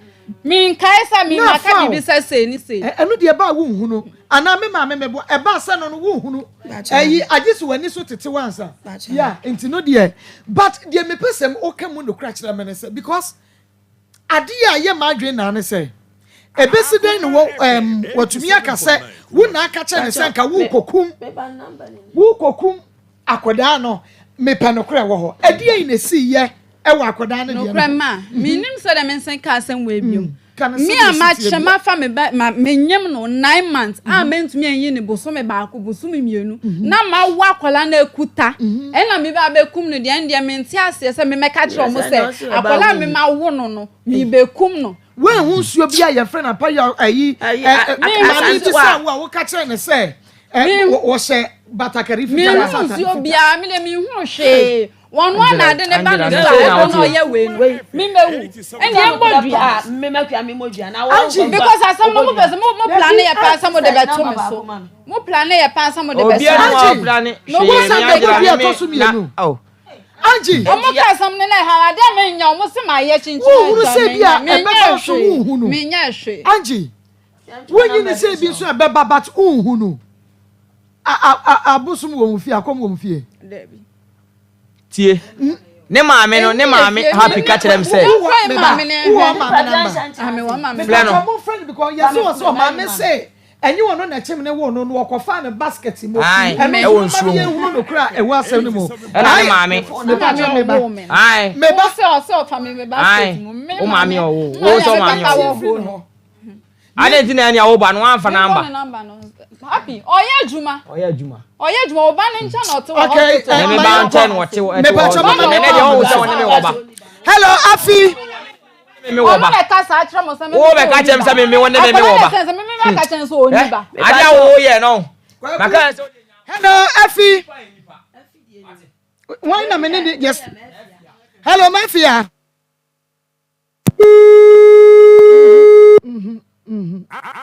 Menkae sɛ me maka biribi sɛ sei ne sei. Ɛno deɛ ɛbaa wonhunu anaa me maame meboa ɛbaa sɛ no no wonhunu ɛyi agye sɛ w'ani so tete wansa yeah nti no deɛ but deɛ mepɛ sɛ woka mu nokora kyerɛ me ne sɛ because adeɛ a ɛyɛ m'adwene naa ne sɛ ɛbɛsi dɛn ne wɔ ɛm watumi aka sɛ wo na aka kyerɛ ne sɛ nka wokɔkum wokɔkum Akwadaa no, mepɛ nokorɛ wɔ hɔ. Ɛdeɛn na ɛsiiɛ wɔ akwadaa no deɛ no ho? Nokorɛ ma, mennim sɛdeɛ mensan ka asɛm wei bio. Ka no Me sɛdeɛ a ɛsi teɛ makyɛ biara. mafa me ba ma menyem no 9 months a mentumi anyi no bosome baako, bosome mmienu, na mawo akwadaa no akuta, ɛna me ba abɛkum no deɛ, ɛndeɛ mente aseɛ sɛ memɛka kyerɛ wɔn sɛ akwadaa a me mawo no no, merebɛkum no. Woanhu nsuo bi a yɛfrɛ no apayɔ ayi maame bi sɛ wo a woka kyerɛ no sɛ wɔhyɛ batakari fitaa Menhu nsuo biara, me deɛ menhu hwee. Wɔn a na ade ne ba no so a ɛno na ɔyɛ wei no, memɛwu. Ɛnna ɛmmɔ dua. Because asɛm no mo pɛ sɛ mo plane yɛ paa sɛ mo de bɛto me so. Mo plane yɛ paa sɛ mo de bɛto me so. Obiara ni wɔn plane hwee me Angela ne me na oh. Angie. Ɔmo ka asɛm no na ɛha ade a menya ɔmo se ma yɛ kyinkyin Wohunu sɛ bi a ɛbɛba nso wonhunu. Menyɛ hwee. Angie, wonyi ne sɛ bi nso ɛbɛba but wonhunu. Abosom wɔ wo fie, akɔm wɔ wo fie. Dabi. Tie. Ne maame no, ne maame happy ka kyerɛ m sɛ. Wowɔ maame namba. Frɛ no. Mo frɛ no because yɛsɛ wɔ sɛ ɔmaame se ɛnyɛ ɔno na ɛkyem ne wo no no ɔkɔfaa no basket mu. Ae, Ɛno ɛwɔ nso nsuo mama mu. yɛnhunu no kora ɛwɔ asɛm no mu. Ɛna ne maame. Mepakyɛ me ba. Ae. Me ba. Sɛ ɔsɛ ɔfa me me basket mu. Wo maame ɔwo. Wo sɛ maame ɔwo. Adɛn nti na ɛnea wo ba no wamfa namba? Happy ɔyɛ adwuma. Ɔyɛ adwuma. Ɔyɛ adwuma ɔba ne nkyɛn na ɔte wɔ Okay, hospital. Ne me ba nkyɛn na ɔte wɔ ɛte wɔ hospital. Ɛnɛ deɛ ɔhu sɛ ɔne me wɔ ba. Hello, Afi. Me me wɔ Ɔno ba. na ɛka saa kyerɛ mo sɛ me Wo bɛka kyerɛ me sɛ me me wɔ ne me me wɔ ba. Akwadaa na ɛsɛ sɛ me me bɛka kyerɛ sɛ ɔni ba. Ade a wo yɛ no. Maka sɛ Hello, Afi. Why na me ne yes. Hello, Mafia.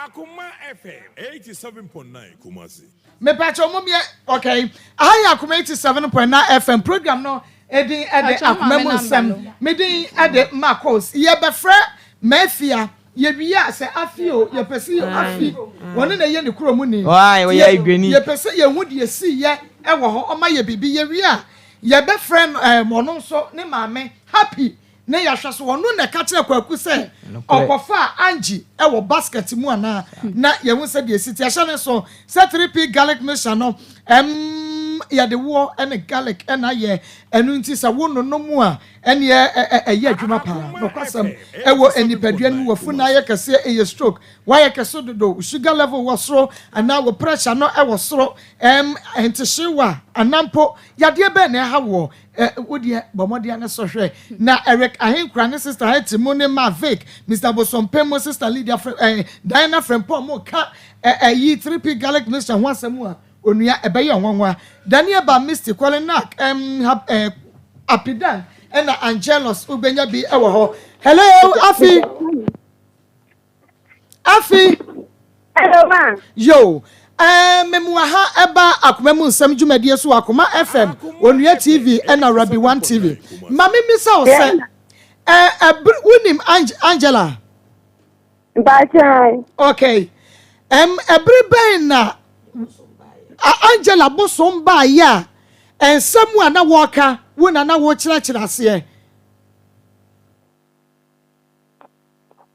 Akoma FM 87.9 Kumasi. Mepakyɛw mom yɛ okay. Aha yɛ Akoma 87.9 FM program no edin ɛde Pakyɛw Akoma ma me mu number nsɛm. no. Me din ɛde Marcos. Yɛbɛfrɛ Mafia yɛwie a sɛ afi o yɛpɛ sɛ yɛ afi wɔne na ɛyɛ ne kuro mu ni. Why Nti wɔyɛ yɛ adwani. yɛpɛ sɛ yɛhu deɛ ɛsii yɛ ɛwɔ hɔ ɔma yɛ biribi yɛwie a yɛbɛfrɛ no ɛɛm ɔno nso ne maame Happy Ne yɛahwɛ so, ɔno na ɛka kyerɛɛ Kwaku sɛ ɔkɔfaa Angie wɔ basket mu anaa? Na yɛhu sɛdeɛ ɛsi teɛ. Hyɛ no nso sɛ 3P garlic mixture no, ɛmm yɛde woɔ ne garlic na ayɛ, ɛno nti sɛ wononom a ɛneɛ ɛyɛ adwuma paa. Nokwasɛm, ɛwɔ nipadua no mu, w'afunu ayɛ kɛseɛ, ɛyɛ stroke, woayɛ kɛse dodo, wo sugar level wɔ soro anaa wo pressure no wɔ soro, ɛmm ntehyeewa anaa mpo yadeɛ bɛn na ɛha woɔ, Eh, wo deɛ bɔ mmɔden ne sɔ hwɛ. Na Eric Ahenkura ne Sister Hetty mu ne Ma Vic, Mister Bosompem mu Sister Lydia Fre eh, Diana Frempong mu ka eh, eh, 3P Garlic Mixture ho asɛm a, onua, ɛbɛyɛ nwanwa. Daniel ba Misty, Colin Nack, em, ha, eh, Apidan, ɛna Angelus, wobɛnya bi wɔ hɔ. Hello, Afi! Afi. Hello ma. Yo. Eh, memua ha ɛba akoma mu nsɛm dwumadie so wɔ Akoma FM, Onua TV ɛna Rabi One TV. Ma me misa wo sɛ, eh, ɛbere wonim Angela? Mpakyɛn. Okay. Ɛm, ɛbere bɛn na Angela bosom baayɛ a nsɛm a na wɔka wo na na wokyerɛkyerɛ aseɛ?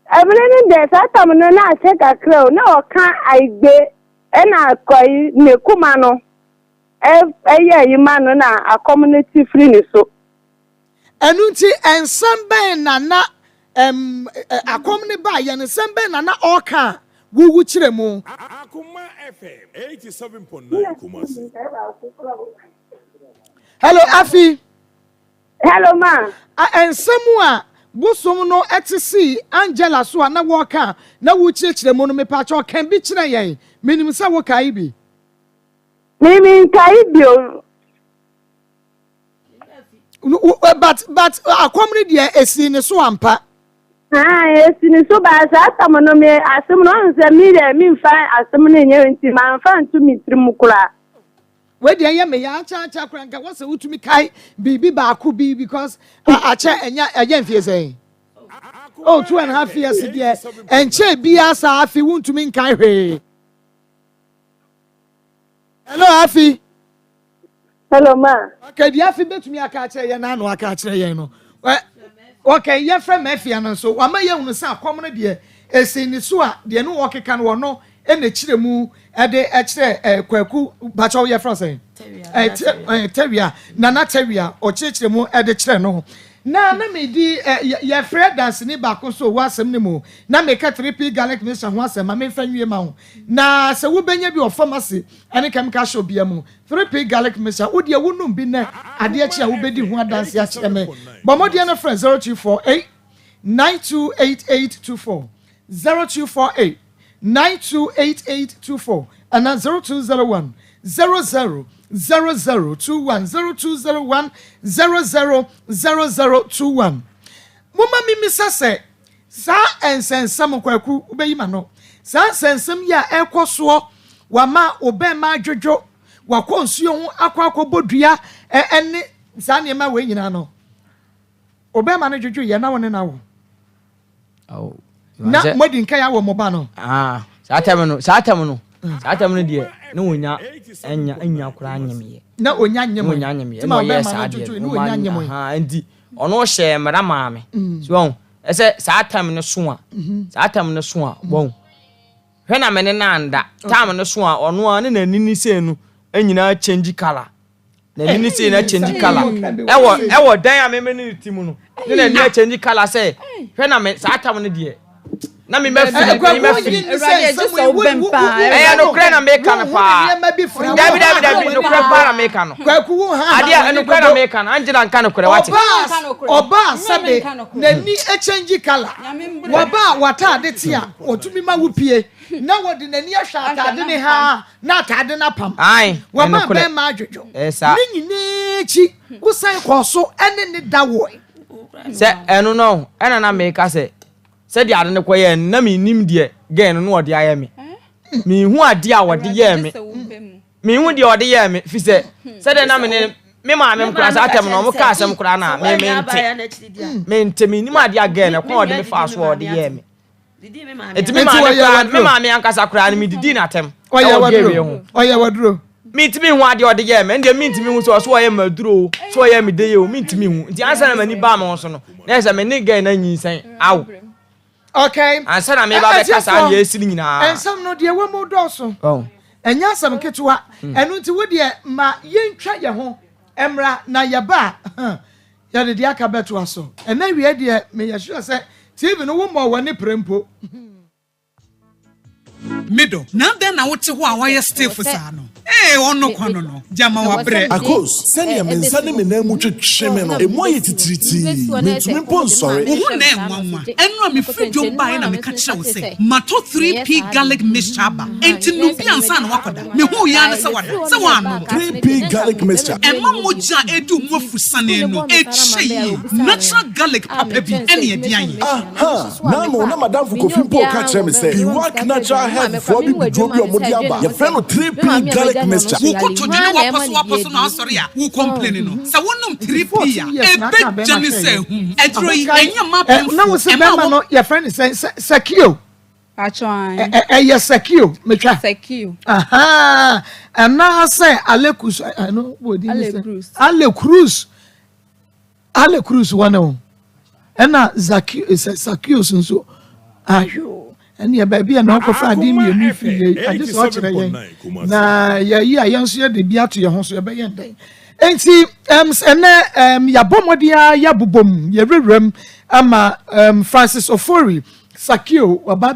Ɛbere no deɛ saa tam no na akyɛ kakra o, na ɔka aigbe ɛna kɔyi ne kuma no ɛyɛ ayi ma no na akɔm no ti firi ne so. Ɛno nti nsɛm bɛn na na ɛm akɔm no baeɛ no nsɛm bɛn na na ɔreka a wowu kyerɛ mu? Akoma FM 87.9 Kumasi. Hello Afi. Hello ma. A Nsɛm a bosom no te sii Angela so a na wɔreka a na worekyerɛkyerɛ mu no, mepakyɛw ka bi kyerɛ yɛn. Minim sɛ wokae bi. Me menkae bio. But but akɔm no deɛ esii ne so ampa. Haa esi ne so baa saa tam no me asem no ɔhu sɛ me deɛ memfa asem no nyɛ nti mamfa nto me tirim koraa. Wei deɛ ɛyɛ me ya akyɛ akyɛ koraa nka wɔsɛ wotumi kae biribi baako bi because akyɛ ɛnya ɛyɛ mfie sɛn oh 2.5 years deɛ ɛnkyɛ biara saa afi wontumi nkae hwee. Hello afi. Hello ma. Okay deɛ afi betumi aka akyerɛ yɛn n'ano aka akyerɛ yɛn no. Okay yɛfrɛ mafia no nso wama yɛhunu sɛ akɔm no deɛ esi ne so a deɛ no wɔkeka no wɔno ɛna ɛkyerɛ mu ɛde ɛkyerɛ ɛɛ Kwaku bakyɛw yɛfrɛ sɛn ɛɛ Tawia Nana Tawia ɔkyerɛkyerɛ mu ɛde kyerɛ no na na medi ɛ yɛfrɛ danseni baako nso wɔ asɛm no mu na meka 3P garlic mixture ho asɛm ma memfa nwie ma wo na sɛ wobɛnya bi wɔ pharmacy ɛne chemical shop bia mu 3P garlic mixture wo deɛ wonom bi nɛ adeɛ kye a wobɛdi ho adanse akyerɛ me bɔ mmɔdeɛ no frɛ 0248 928824 0248 928824 anaa 0201 00 0021, 0201 00 0021. Momma mimmisa sɛ, saa nsɛnsɛm, Kwaku, wobɛyi m'ano, saa nsɛnsɛm yi a ɛrekɔ soɔ, wama wo bɛmma adwodwo, wakɔ nsuo ho akɔ akɔbɔ dua, ɛne saa nneɛma wei nyinaa no, wo bɛmma no dwodwoeɛ na wo ne no awo? Na moadi nkan awo mo ba no. Ah, saa tɛm no, saa tɛm no, saa tɛm no deɛ, na onya nya nya koraa nyemeyɛ. Na onya nyemeyɛ. Na onya nyemeyɛ. Na ɔyɛ saa deɛ no, na onya nyemeyɛ. Nti ɔno hyɛ mmara maa me. Mm. So wɔn, ɛsɛ saa tɛm no so a, mm-hmm. saa tɛm no so a, wɔn. Hwɛ na me ne na anda. Tɛm no so a, ɔno a ne n'ani ne sei no nyinaa change colour. N'ani ne sei na change colour ɛwɔ ɛwɔ dan a meme ne ne ti mu no ne n'ani akyɛngye colour sɛ hwɛ na me saa tam no deɛ na me ma firi me ma firi ɛyɛ nokorɛ na meka no paa dabi dabi dabi nokorɛ paa na meka no adeɛ nokorɛ na meka no Angela nka nokorɛ wate ɔbaa sɛbe n'ani akyɛngye colour wɔbaa wataade te a wɔtumi ma wo pie na wɔde n'ani ahwɛ ataade ne haa na ataade no apam. Ae, Wɔmaa ɛnokorɛ. bɛrima adwodwo. Ɛyɛ saa. Ne nyinaa akyi, wosan kɔɔ so ne ne da woe. Sɛ ɛno no, ɛna na meka sɛ, Sɛdeɛ ade no kɔyɛɛ no, na mennim deɛ girl no na ɔde ayɛ me. Menhu adeɛ a ɔde yɛɛ me. Menhu deɛ ɔde yɛɛ me, fi sɛ sɛdeɛ na me ne me maame koraa saa atɛm no, wɔn ka asɛm koraa na me mente. Mente, mennim adeɛ a girl no kwan a ɔde me faa so a ɔde yɛɛ me. Eti me maame koraa, me maame ankasa koraa no, medidii n'atɛm ɛwɔ girl wei ho. Ɔyɛ waduro. Mentumi nhu adeɛ ɔde yɛɛ me, ɛndeɛ mentumi nhu sɛ ɔso ɔyɛ me aduro o, sɛ ɔyɛ me deye o, mentumi nhu. Nti ansa na m'ani baa me ho so no, na yɛ sɛ me ne girl no anyinsɛn awo. Okay. Ansa na meba bɛka saa deɛ asi no nyinaa. Nsɛm no deɛ ɛwɔ mu dɔɔso. Ɛnyɛ asɛm ketewa. Ɛno nti wo deɛ ma yɛntwa yɛn ho mmra na yɛba a yɛde deɛ aka bɛtoa so. Ɛnɛ awia deɛ meyɛ sure sɛ TV no wommɔɔ w'ani prɛ mpo. Me dɔ, na adɛn na wote hɔ a woayɛ stiff saa no? Ee, ɔno kwa no no, gyama wabrɛ. Akos, sɛnea me nsa ne me nan mu twetwe me no, emu ayɛ titiritii, mintumi mpo nsɔre. Wo ho na ɛyɛ nwanwa. Ɛno a mefiri dwom baeɛ na meka kyerɛɛ wo sɛ matɔ 3P Garlic Mixture aba, enti nom bi ansa na woakɔda. Mehuu yi ara ne sɛ wada, sɛ woannom. 3P Garlic Mixture. Ɛma mogya a ɛredi wo mu afusane no kyɛ yie. Natural garlic papa bi ne ɛde ayɛ. Aha! N'ano na m'adamfo Kofi mpo reka kyerɛ me sɛ Piwak Natural Health foɔ abibiduro bi a wɔde aba, yɛfrɛ no 3P Garlic Mixture. Wo kotodwe ne w'apɔsowapɔso na asɔre a wo complaini no, sɛ wo nom 3P a, ɛbɛ gya ne sɛ ahum. Aduro yi, ɛnyɛ mma apemfoɔ, Na wo se ɛma bɛrima wɔ. no yɛfrɛ no sɛn? Sɛ Sakio. Pacho ae. Ɛyɛ Sakio, metwa. Sakio. Ahaa, anaasɛ Alekus, ɛno wɔ din ne sɛ. Ale Cruz. Ale Cruz. Ale Cruz wɔ ne ho. Ɛna Zacchaeus nso ahwɛ ɛneɛ baabi a na ɔkɔfa ade mmienu firi yɛ agye sɛ ɔkyerɛ yɛn na yɛyi a yɛn nso yɛde bi ato yɛn ho so yɛbɛyɛ ndɛn nti ɛnɛ yɛabɔ mmɔden a yɛabobɔ mu yɛwerɛwerɛm ama Francis Ofori Sakio waba.